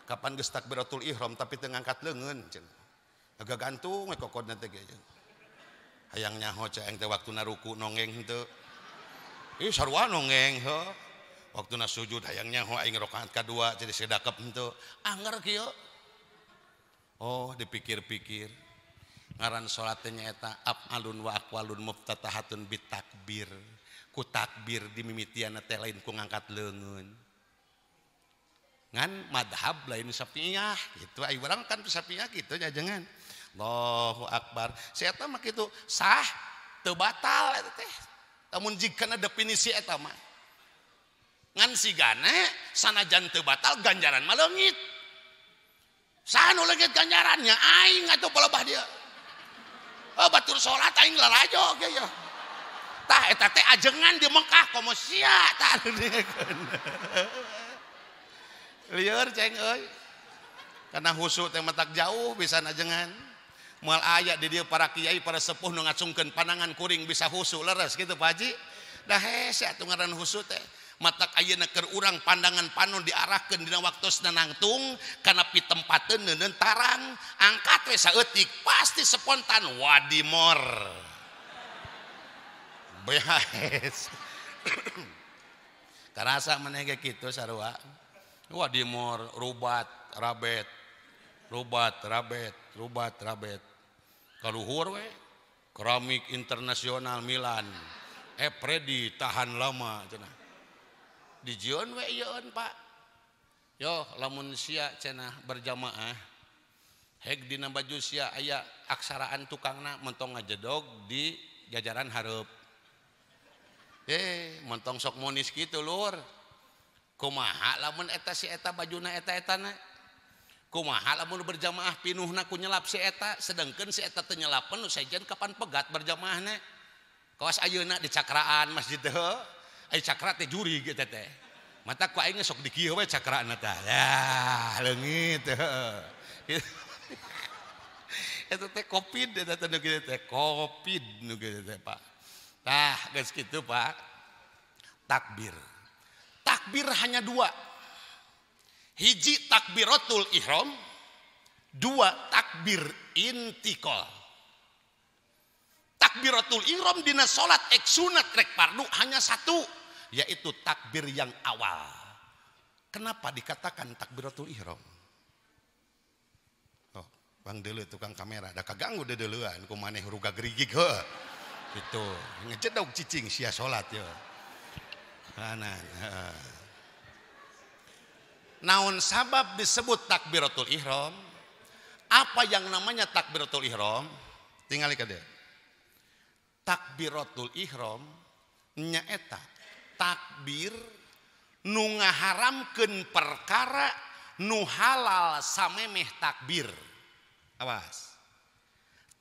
Kapan geus takbiratul ihram tapi teu ngangkat leungeun cenah. Agak gantung we kokodna teh ge. Hayang nyaho cek aing teh waktuna ruku nonggeng henteu. Ih sarua nonggeng heuh. Waktuna sujud hayang nyaho aing rakaat kadua jadi sedakep henteu. Anger kieu. Oh dipikir-pikir ngaran salat teh nyaeta af'alun wa aqwalun muftatahatun bitakbir. Ku takbir dimimitianna teh lain ku ngangkat leungeun. Ngan madhab lain Syafi'iyah gitu. Ai urang kan Syafi'iyah kitu nya jangan. Allahu Akbar. Si eta mah kitu sah teu batal eta teh. Lamun jigana definisi eta mah. Ngan sigana sanajan teu batal ganjaran mah leungit. Saha nu leungit ganjarannya aing atuh palebah dia. Oh batur salat aing lalajo ge ya. Tah eta teh ajengan di Mekah komo sia tah. Lieur ceng euy. Karena husu teh matak jauh bisa ajengan. Moal aya di dieu para kiai para sepuh nu ngacungkeun panangan kuring bisa husu leres kitu Pak Haji. Dah hese atuh ngaran husu teh. Matak ayeuna keur urang pandangan panon diarahkeun dina waktosna nangtung kana pitempateun neuneun tarang angkat we saeutik pasti spontan wadimor. Behes. Karasa maneh ge kitu sarua. Wadimor rubat rabet. Rubat rabet, rubat rabet. Kaluhur we keramik internasional Milan. Predi tahan lama cenah. Dijieun we ieun Pak. Yo lamun sia cenah berjamaah heg dina baju sia aya aksaraan tukangna mentong ngajedog di jajaran hareup. Mentong sok monis kitu lur. Kumaha lamun eta si eta bajuna eta-etana? Kumaha lamun berjamaah pinuhna ku nyelap si eta, sedengkeun si eta teu nyelapan nu sejen kapan pegat berjamaahna. Kawas ayeuna di cakraan masjid teh. Ai cakra teh juri gitu teh. Mata ku aing sok di kieu we cakrana tah. Ya, leungit heuh. Eta teh Covid eta teh nu kieu teh, Covid nu kieu teh, Pak. Tah, geus kitu, Pak. Takbir. Takbir hanya dua. Hiji takbiratul ihram, dua takbir intikal. Takbiratul ihram dina salat ek sunat rek fardu hanya satu, yaitu takbir yang awal. Kenapa dikatakan takbiratul ihram? Oh, Bang deuleu tukang kamera, da kaganggu deuleuan ku maneh ruga gerigig heuh. Gitu, ngejedog cicing sia salat ye. Kanan, heeh. Naon sabab disebut takbiratul ihram? Apa yang namanya takbiratul ihram? Tingali ka dieu. Takbiratul ihram nyaeta takbir nu ngaharamkeun perkara nu halal samemeh takbir. Awas.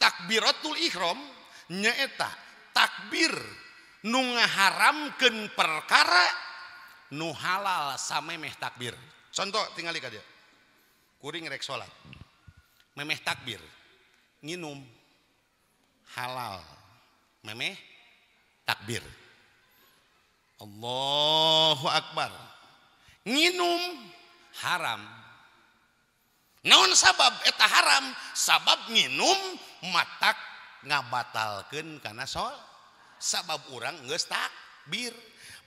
Takbiratul ihram nyaeta takbir nu ngaharamkeun perkara nu halal samemeh takbir. Contoh tingali ka dieu. Kuring rek salat. Memeh takbir, nginum halal. Memeh takbir. Allahu Akbar. Nginum haram. Naon sabab eta haram? Sabab nginum matak ngabatalkeun kana salat. Sabab urang geus takbir.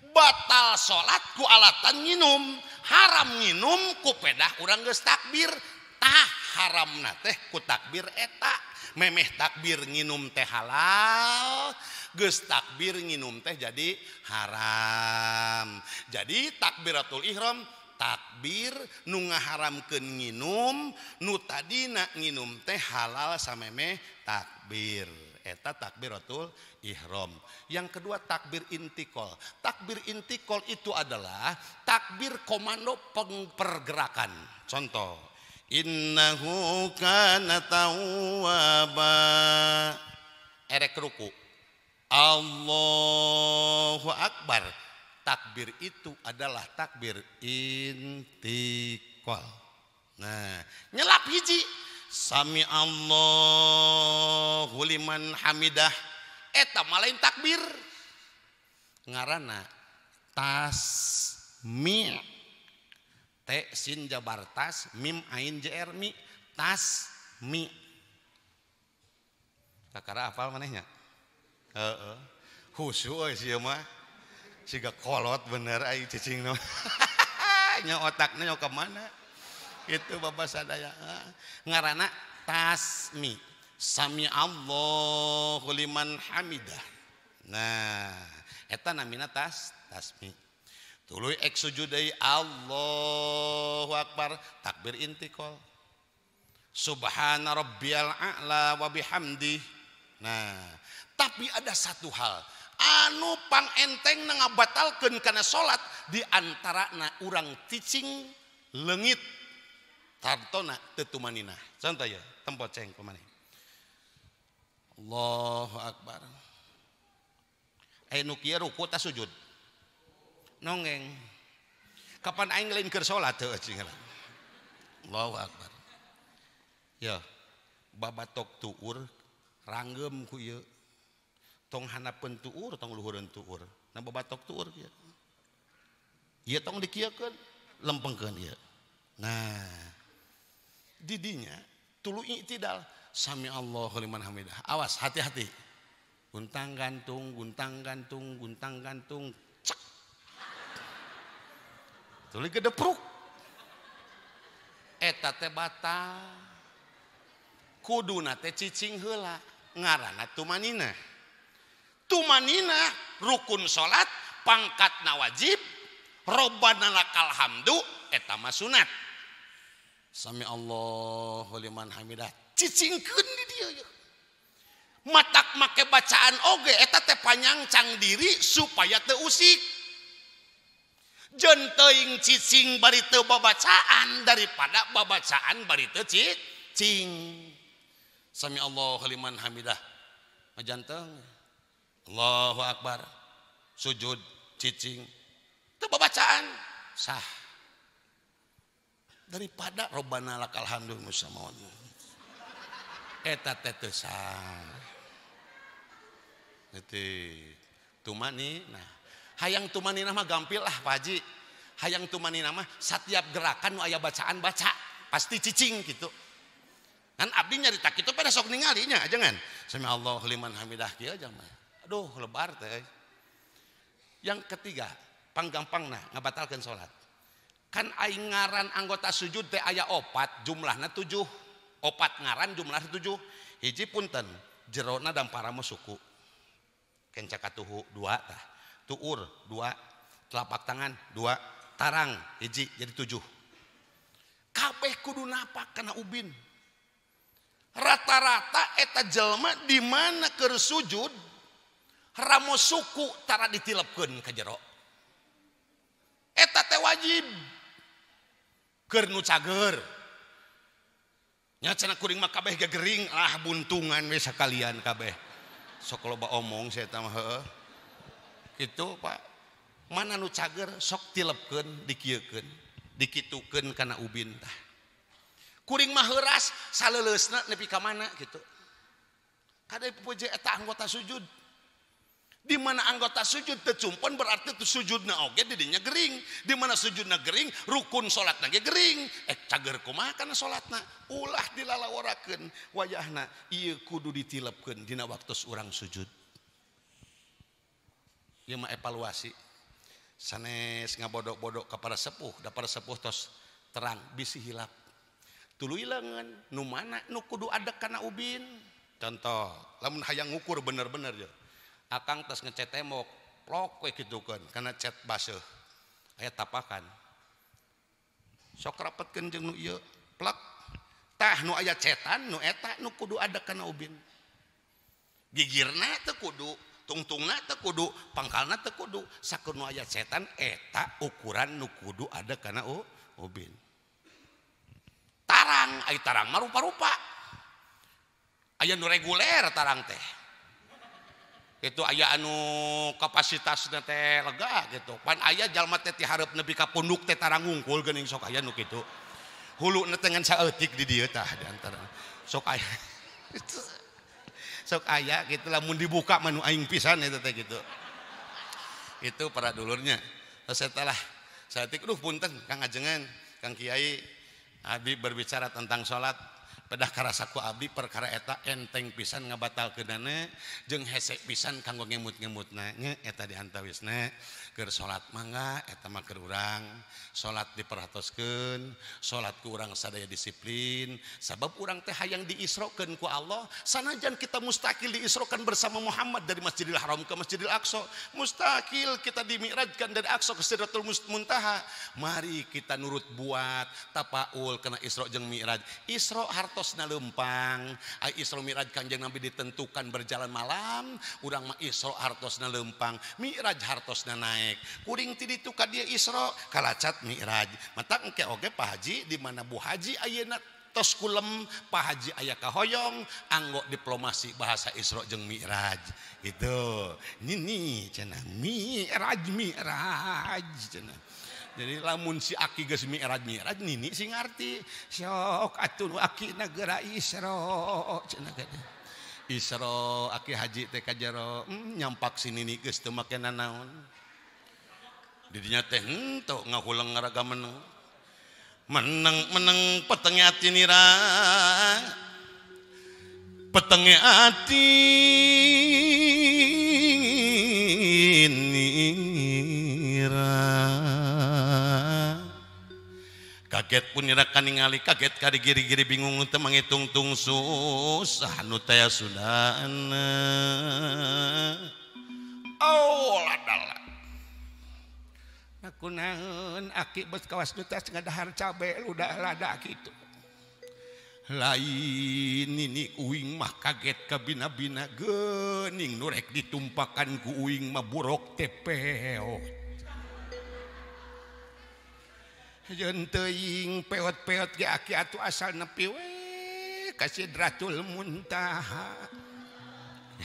Batal salat ku alatan nginum, haram nginum ku pedah urang geus takbir. Tah haramna teh ku takbir eta. Memeh takbir nginum teh halal, geus takbir nginum teh jadi haram. Jadi takbiratul ihram takbir nu ngaharamkeun nginum, nu tadina nginum teh halal samemeh takbir. Eta takbiratul ihram. Yang kedua takbir intikal. Takbir intikal itu adalah takbir komando pergerakan. Contoh, innahu kana tawwaba. Erek ruku. Allahu akbar. Takbir itu adalah takbir intikal. Nah, nyelap hiji. Sami Allahu liman hamidah. Eta mah lain takbir. Ngaranna tasmi'. T sin jabar tas, mim ain jr mi, tasmi'. Kakara hafal manehnya? Heeh. Khusyuk euy sieu mah. Siga kolot bener ai cicing mah. Nya otakna nya ka mana? Itu bapak sadaya. Ngaranna tasmi. Sami Allahu liman hamidah. Nah, eta namina tasmi. Tuluy ek sujud deui Allahu akbar, takbir intikal. Subhana rabbiyal a'la wa bihamdi. Nah, tapi ada satu hal anu pangenteng ngabatalkeun kana salat di antarana urang cicing leungit tantona teu tumaninah. Contoh ya, tempo ceng kumaha. Allahu akbar. Aya nu kieu ruku ta sujud. Nonggeng. Kapan aing lain keur salat teu cing. Allahu akbar. Ya, babatok tuur ranggem ku ieu. Tong hanapeun tuur, tong luhureun tuur. Nah babatok tuur kieu. Ieu tong dikieukeun, lempengkeun ieu. Nah, didinya tuluy i'tidal sami Allahu liman hamidah. Awas hati-hati. Guntang gantung, guntang gantung, guntang gantung. Cek. Tuluy gedepruk. Eta teh batal. Kuduna teh cicing heula, ngaranna tumanina. Tumanina rukun salat, pangkatna wajib, robbana lakal hamdu eta mah sunat. Sami Allahu liman hamidah. Cicingkeun di dieu ya. Matak make bacaan oge eta teh panyangcang diri supaya teu usik. Jeun teuing cicing bari teu babacaan daripada babacaan bari teu cicing. Sami Allahu liman hamidah. Majanteng. Allahu akbar. Sujud cicing. Teu babacaan sah. Daripada robbana lakal hamdu musamon. Eta teh teu sah. Itu tumani nah. Hayang tumanina mah gampil lah Pak Haji. Hayang tumanina mah setiap gerakan nu aya bacaan baca pasti cicing gitu. Kan abdi nyarita kitu pada sok ningali nya jangan. Sami Allahu liman hamidah kieu aja mah. Aduh lebar teh. Yang ketiga, panggampangna ngabatalkeun salat. Kan aing ngaran anggota sujud teh aya opat, jumlahna 7. Opat ngaran jumlahna 7. Hiji punten, jerona dampara suku. Kenca katuhu 2 tah. Tuur 2, telapak tangan 2, tarang hiji jadi 7. Kabeh kudu napak kana ubin. Rata-rata eta jelema di mana keur sujud ramo suku tara ditilepkeun ka jero. Eta teh wajib. Keur nu cager. Nya cenah kuring mah kabeh gering lah buntungan we sakalian kabeh. Sok loba omong saya mah heueuh. Gitu Pak. Mana nu cager sok tilepkeun dikieukeun, dikitukeun kana ubin tah. Kuring mah heuras saleuleusna nepi ka mana gitu. Kade puji eta anggota sujud. Di mana anggota sujud teu cumpon berarti tu sujudna oge di dinya gering. Di mana sujudna gering, rukun salatna ge gering. Cager kumaha kana salatna? Ulah dilalaworakeun wayahna ieu kudu ditilepkeun dina waktu urang sujud. Ieu mah evaluasi. Sanes ngabodok-bodok ka para sepuh, da para sepuh tos terang bisi hilap. Tuluy leungeun nu mana nu kudu adek kana ubin. Contoh, lamun hayang ngukur bener-bener ye. Akang tos ngecet tembok, plok we kitukeun kana cat baseuh. Aya tapakan. Sok rapetkeun jeung nu ieu, plak. Tah nu aya cetan nu eta nu kudu adek kana ubin. Gigirna teu kudu, tungtungna teu kudu, pangkalna teu kudu, sakur nu aya setan eta ukuran nu kudu ada kana ubin. Tarang, ai tarang mah rupa-rupa. Aya nu reguler tarang teh. Itu aya anu kapasitasna teh lega gitu. Pan aya jalma teh ti hareup nepi ka punduk teh tarang ngungkul geuning sok aya nu kitu. Huluna teh ngan saeutik di dieu tah di antara. Sok aya. Sok aya gitu lamun dibuka mah nu aing pisan eta teh gitu. Itu para dulurnya. Terus eta lah saeutik duh punten Kang Ajengan, Kang Kiai, abdi berbicara tentang salat. Pedah karasaku abdi perkara eta enteng pisan ngabatalkeunana jeung hese pisan kanggo ngemut-ngemutna nya eta di antawisna keur salat mangga eta mah keur urang salat diperhatoskeun salat ku urang sadaya disiplin sabab urang teh hayang diisrokeun ku Allah sanajan kita mustahil diisrokan bersama Muhammad dari Masjidil Haram ke Masjidil Aqsa mustahil kita dimi'rajkan dari Aqsa ke Sidratul Muntaha mari kita nurut buat tapaul kana Isra jeung Mi'raj Isra hartosna lempang ai Isra Mi'raj Kanjeng Nabi ditentukan berjalan malam urang mah Isra hartosna lempang Mi'raj hartosna naik kuring ti ditu ka dieu Isra kalacat Mi'raj mata engke oge Pak Haji di mana Bu Haji ayeuna tos kulem Pak Haji aya kahoyong anggo diplomasi bahasa Isra jeung Mi'raj gitu nini cenah Mi'raj Mi'raj cenah. Jadi lamun si aki geus mi'raj mi'raj nini sing ngarti sok atuh aki nagara Isra cenah teh Isra aki haji teh ka jero nyampak si nini geus teu make nanaon didinya teh henteu ngahuleng ngaraga meneng meneng meneng petenge ati nira petenge ati nira kaget pun nira kaningali kaget kari giri-giri bingung teu mangitungtung susah nu taya sudana oh ladala kunaon aki bos kawas nu tas ngadahar cabe ludah lada kitu lain nini uing mah kaget ka bina-bina geuning nu rek ditumpakan ku uing mah buruk teh peot jeung teuing peot-peot ge aki atuh asal nepi we ka Sidratul Muntaha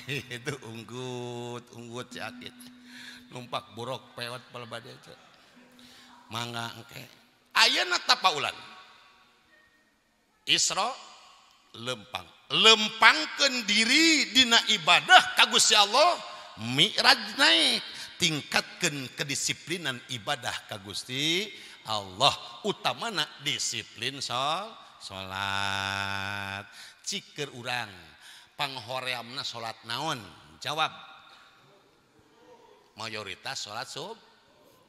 itu unggut unggut si aki numpak buruk peot palebade teh mangga engke ayeuna tapaulan Isra lempang lempangkeun diri dina ibadah ka Gusti Allah Mi'raj naik tingkatkeun kedisiplinan ibadah ka Gusti Allah utamana disiplin salat ciker urang panghoreamna salat naon jawab mayoritas salat sub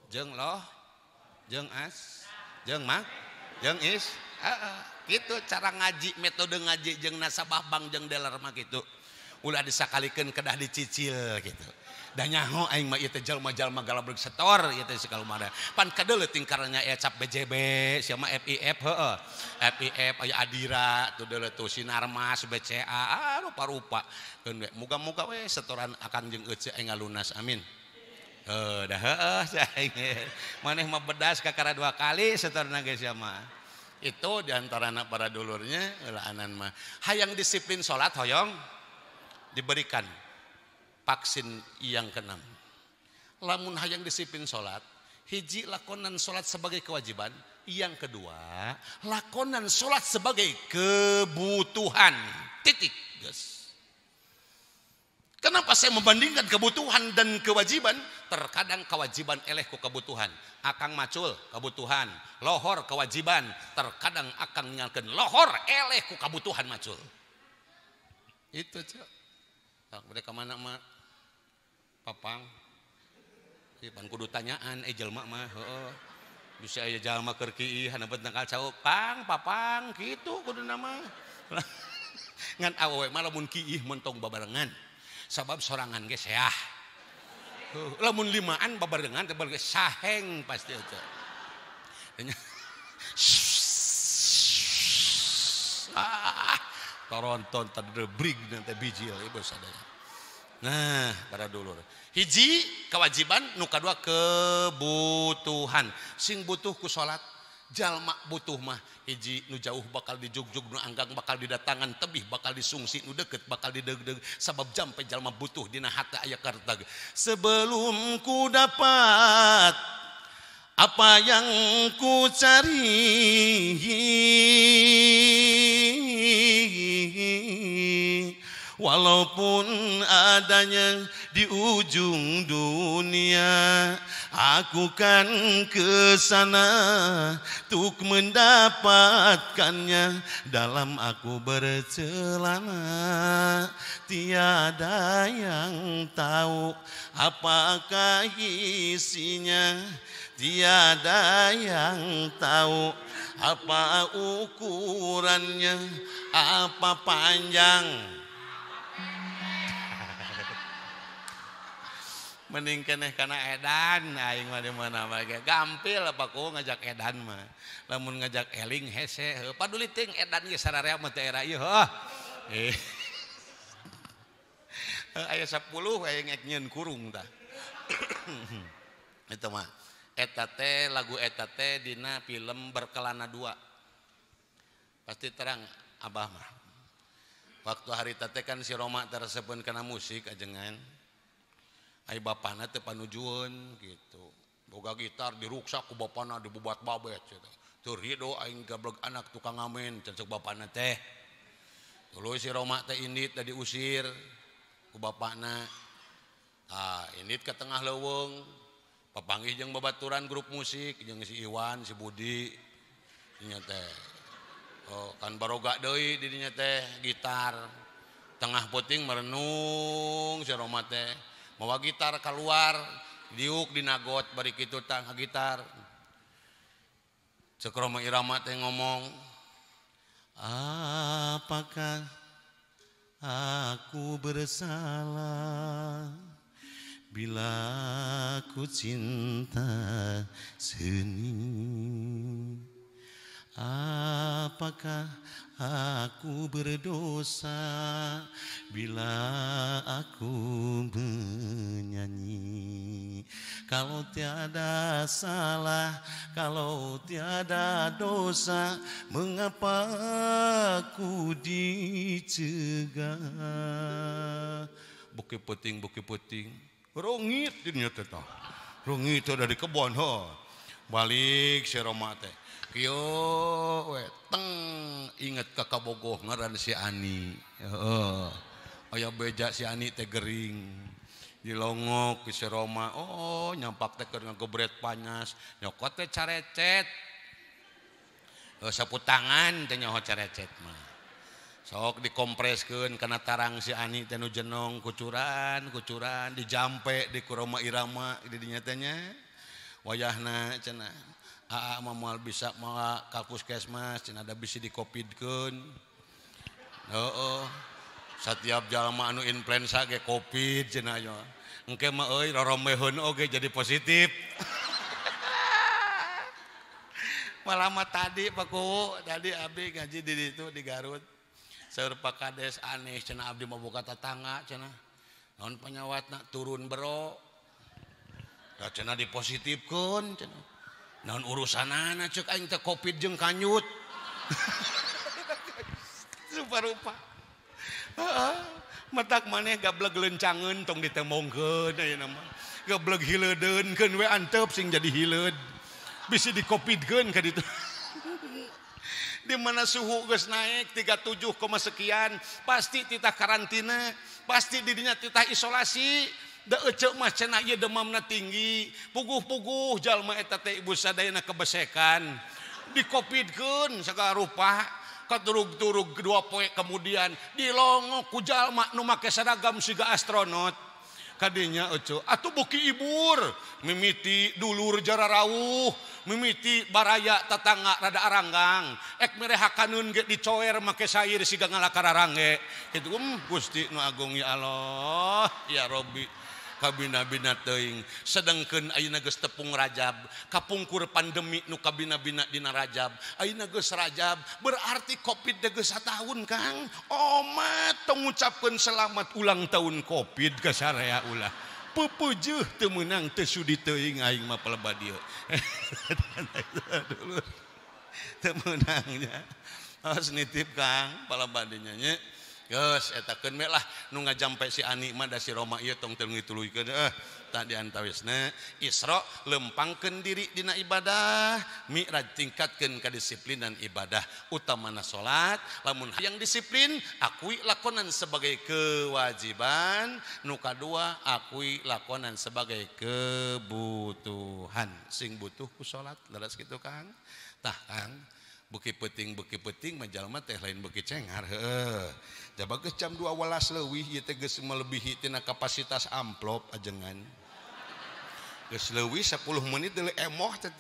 jeung loh jeung as jeung mah jeung is gitu cara ngaji metode ngaji jeung nasabah bank jeung dealer mah gitu ulah disakalikeun kedah dicicil gitu da nyaho aing mah ieu teh jalma-jalma galabreg setor ieu teh sakalumada pan kadeuleu tingkarnya aya cap BJB sia mah FIF heueuh FIF aya Adira tuh deuleu tuh Sinarmas BCA ah rupa-rupa keun we muga-muga we setoran akang jeung euceu aing ngalunas amin. Heuh dah heueuh aing maneh mah bedas kakara dua kali setorna ge sia mah. Itu diantarana para dulurnya eulaanan mah hayang disiplin salat hoyong diberikan vaksin yang keenam. Lamun hayang disiplin salat, hiji lakonan salat sebagai kewajiban, yang kedua lakonan salat sebagai kebutuhan. Titik, guys. Kenapa saya membandingkan kebutuhan dan kewajiban? Terkadang kewajiban eleh ku kebutuhan. Akang macul kebutuhan, lohor kewajiban. Terkadang akang nyalkeun lohor eleh ku kebutuhan macul. Itu cek. Tak mereka mana mak? Papang. Pan kudu tanyaan jelma mah heueuh. Bisa aya jalma keur kieu haneupeut nakal cau pang papang kitu kudu nama. Ngan awewe mah lamun kieu mentong babarengan. Sabab sorangan ge seah. Lamun limaan babarengan teh ge saheng pasti eta. Ah, toronton tadrebrig nanti bijil ibu sadaya. Nah, para dulur. Hiji kewajiban, nu kadua kebutuhan. Sing butuh ku salat, jalma butuh mah hiji nu jauh bakal dijugjug, nu anggang bakal didatangan, tebih bakal disungsi, nu deket bakal didegdeg. Sabab jampe jalma butuh dina hati aya kartag. Sebelum ku dapat apa yang ku cari, walaupun adanya di ujung dunia, aku kan ke sana untuk mendapatkannya. Dalam aku bercelana, tiada yang tahu apakah isinya, tiada yang tahu apa ukurannya, apa panjang. Mending keneh kana edan aing mah di mana mah gampil apa ku ngajak edan mah. Lamun ngajak eling hese heuh paduli teuing edan ge sararea mah teu era ieu heuh. Aya 10 aing ek nyieun kurung tah. Eta mah eta teh lagu eta teh dina film Berkelana 2. Pasti terang abah mah. Waktu harita teh kan si Roma teresepeun kana musik ajengan. Ai bapana teh panujueun gitu. Boga gitar diruksak ku bapana dibubat babet gitu. Teu rido aing gableg anak tukang ngamen cek bapana teh. Tuluy si Roma teh indit da diusir ku bapana. Ah, indit ke tengah leuweung. Papanggih jeung babaturan grup musik jeung si Iwan, si Budi dinya teh. Oh, kan baroga deui di dinya teh gitar. Tengah peuting merenung si Roma teh. Mawa gitar keluar, diuk dinagot bari kitu tang gitar. Cek Roma Irama teh ngomong, apakah aku bersalah bila ku cinta seni? Apakah aku berdosa bila aku menyanyi? Kalau tiada salah, kalau tiada dosa, mengapa aku dicegah? Buki peting, buki peting. Rongit dinya teh tah. Rongit dari kebon ho. Balik si Roma teh. Kieu we teng inget ka kabogoh ngaran si Ani. Heeh. Aya beja si Ani teh gering. Dilongok ku si Roma, oh nyampak teh keur ngagebret panas, nyokot teh carecet. Sapu tangan teh nyaho carecet mah. Sok dikompreskeun kana tarang si Ani teh nu jenong kucuran, kucuran dijampe di ku Roma Irama di dinya teh nya. Wayahna cenah. Aa mah moal bisa mawa ka puskesmas cenah da bisi dikopidkeun. Heeh. Satiap jalma anu influenza ge covid cenah aya. Engke mah euy roromeheun oge jadi positif. Malah mah tadi Pak Kuwu, tadi abdi ngaji di ditu di Garut. Saur Pak Kades aneh cenah abdi mah boga tatangga cenah. Naon panyawatna turun bero. Da cenah dipositifkeun cenah. Naon urusanana cek aing teh covid jeung kanyut. Rupa-rupa. Heeh. Matak maneh gableg leuncangeun tong ditembongkeun ayeuna mah. Gableg hileudeun keun we antep sing jadi hileud. Bisi dikopidkeun ka ditu. Di mana suhu geus naik 37, sekian, pasti titah karantina, pasti didinya titah isolasi. Da eceu mah cenah ieu demamna tinggi, puguh-puguh jalma eta teh ibu sadayana kebesekan. Dikopidkeun sagala rupa, katurug-turug 2 poe kemudian dilongok ku jalma nu make seragam siga astronot. Kadinya eceu atuh buki ibur, mimiti dulur jararawuh, mimiti baraya tatangga rada aranggang, ek merehakaneun ge dicoer make sair siga ngalakararangge. Kitu Gusti nu agung ya Allah, ya Robbi. Kabina-bina teuing. Sedengkeun ayeuna geus tepung Rajab, kapungkur pandemi nu kabina-bina dina Rajab. Ayeuna geus Rajab, berarti Covid teh geus sataun, Kang. Omat tong ngucapkeun selamat ulang tahun Covid ka saraya ulah. Pepeujeuh teu meunang teu sudi teuing aing mah palebah dieu. Teu meunangnya. Awas nitip Kang palebah dinya nya. Geus eta keun we lah nu ngajampe si Ani mah da si Roma ieu tong teu ngituluykeun tah diantawisna Isra lempangkeun diri dina ibadah, Mi'raj tingkatkeun kadisiplinan ibadah, utamana salat. Lamun hayang disiplin akui lakonan sebagai kewajiban, nu kadua akui lakonan sebagai kebutuhan. Sing butuh ku salat leres kitu Kang. Tah Kang, beuki peuting mah jalma teh lain beuki cengar heueuh. Jaba geus jam 12 leuwih ieu teh geus melebihi tina kapasitas amplop ajengan. Geus leuwih 10 menit deui emoh teh.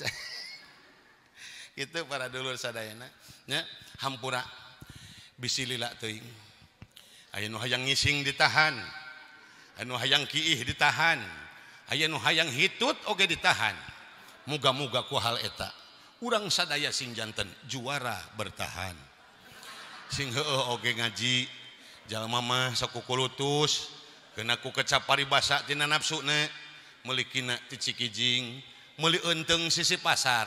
Kitu para dulur sadayana nya hampura bisi lila teuing. Aya nu hayang ngising ditahan, aya nu hayang kiih ditahan, aya nu hayang hitut oge ditahan. Muga-muga ku hal eta urang sadaya sing janten juara bertahan. Sing heueuh oge ngaji jalma mah sakukulutus kena ku kecap paribasa tina nafsuna meuli kina ti Cikijing meuli eunteung sisi pasar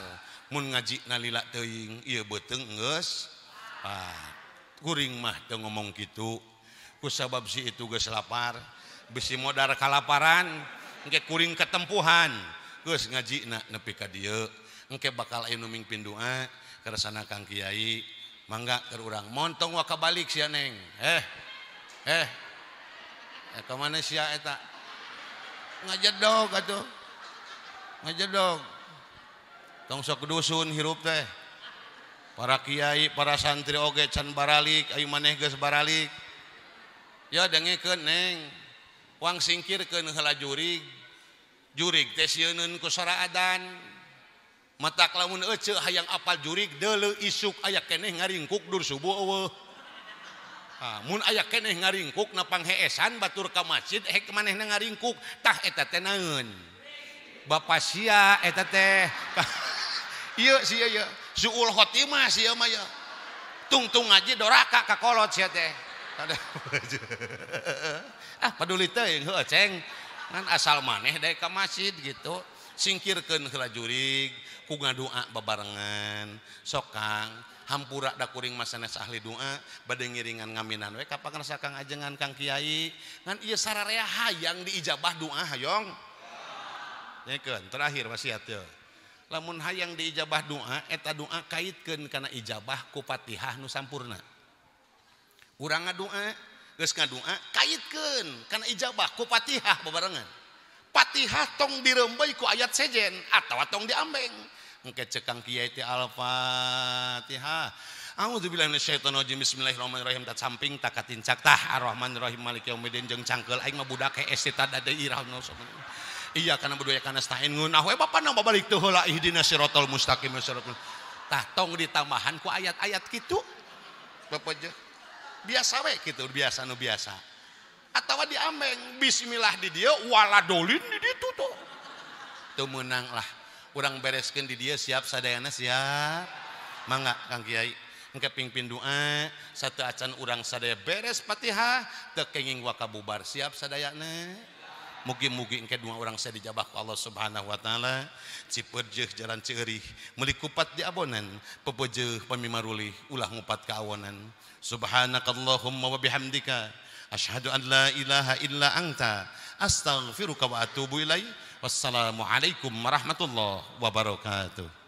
mun ngaji nalila teuing ieu beuteung geus kuring mah teu ngomong kitu kusabab si itu geus lapar bisi modar kalaparan engke kuring ketempuhan geus ngajina nepi ka dieu engke bakal aya nu mingpin doa kersana Kang Kiai mangga keur urang montong wa kabalik sia neng ka mana sia eta ngajedog atuh ngajedog tong sok dusun hirup teh para kiai para santri oge can baralik ayu maneh geus baralik ya dengekeun neng wang singkirkeun heula jurig jurig teh sieuneun ku sora adan matak lamun ece hayang apal jurig deuleu isuk aya keneh ngaringkuk dur subuh eueuh. Mun aya keneh ngaringkuk napang heesan batur ka masjid hek manehna ngaringkuk tah eta teh naeun bapa sia eta teh ieu sia ieu suul khotimah sia mah ieu tungtung ngaji doraka ka kolot sia teh ah paduli teuing heueuh ceng ngan asal maneh daek ka masjid gitu singkirkeun heula jurig ku ngadoa babarengan sok Kang hampura da kuring mah sanes ahli doa bade ngiringan ngaminan we ka pangarsa Kang ajengan Kang Kiai ngan ieu sararea hayang diijabah doa hayong nyekeun terakhir wasiat teu lamun hayang diijabah doa eta doa kaitkeun kana ijabah ku Fatihah nu sampurna urang ngadoa geus ngadoa kaitkeun kana ijabah ku Fatihah babarengan Fatihah tong dirembei ku ayat sejen atawa tong diambeng engke cek Kang Kiai teh Al-Fatihah A'udzubillahi minasyaitonirrajim bismillahirrahmanirrahim tak samping tak katincak tah Ar-Rahmanirrahim Maliki yaumiddin jeung cangkeul aing mah budak hese tah da deui iya kana budoya kana stain ngeunah we bapa na balik teu heula ihdinas siratal mustaqim siratal tah tong ditambahan ku ayat-ayat kitu bapak biasa we kitu biasa nu biasa atawa diambeng bismillah di dia waladolin di ditu tuh teu meunang lah urang bereskeun di dia siap sadayana siap mangga Kang Kiai engke pingpin doa satu acan urang sadaya beres Fatihah teu kenging wakabubar siap sadayana mugi-mugi engke doa urang sadaya dijabah ku Allah Subhanahu wa taala cipeujeuh jalan ceurih meuli kupat di abonan pepeujeuh pamimarulih ulah ngupat ka awonan subhanakallahumma wa bihamdika asyhadu an la ilaha illa anta astaghfiruka wa atubu ilaik. Wassalamualaikum warahmatullahi wabarakatuh.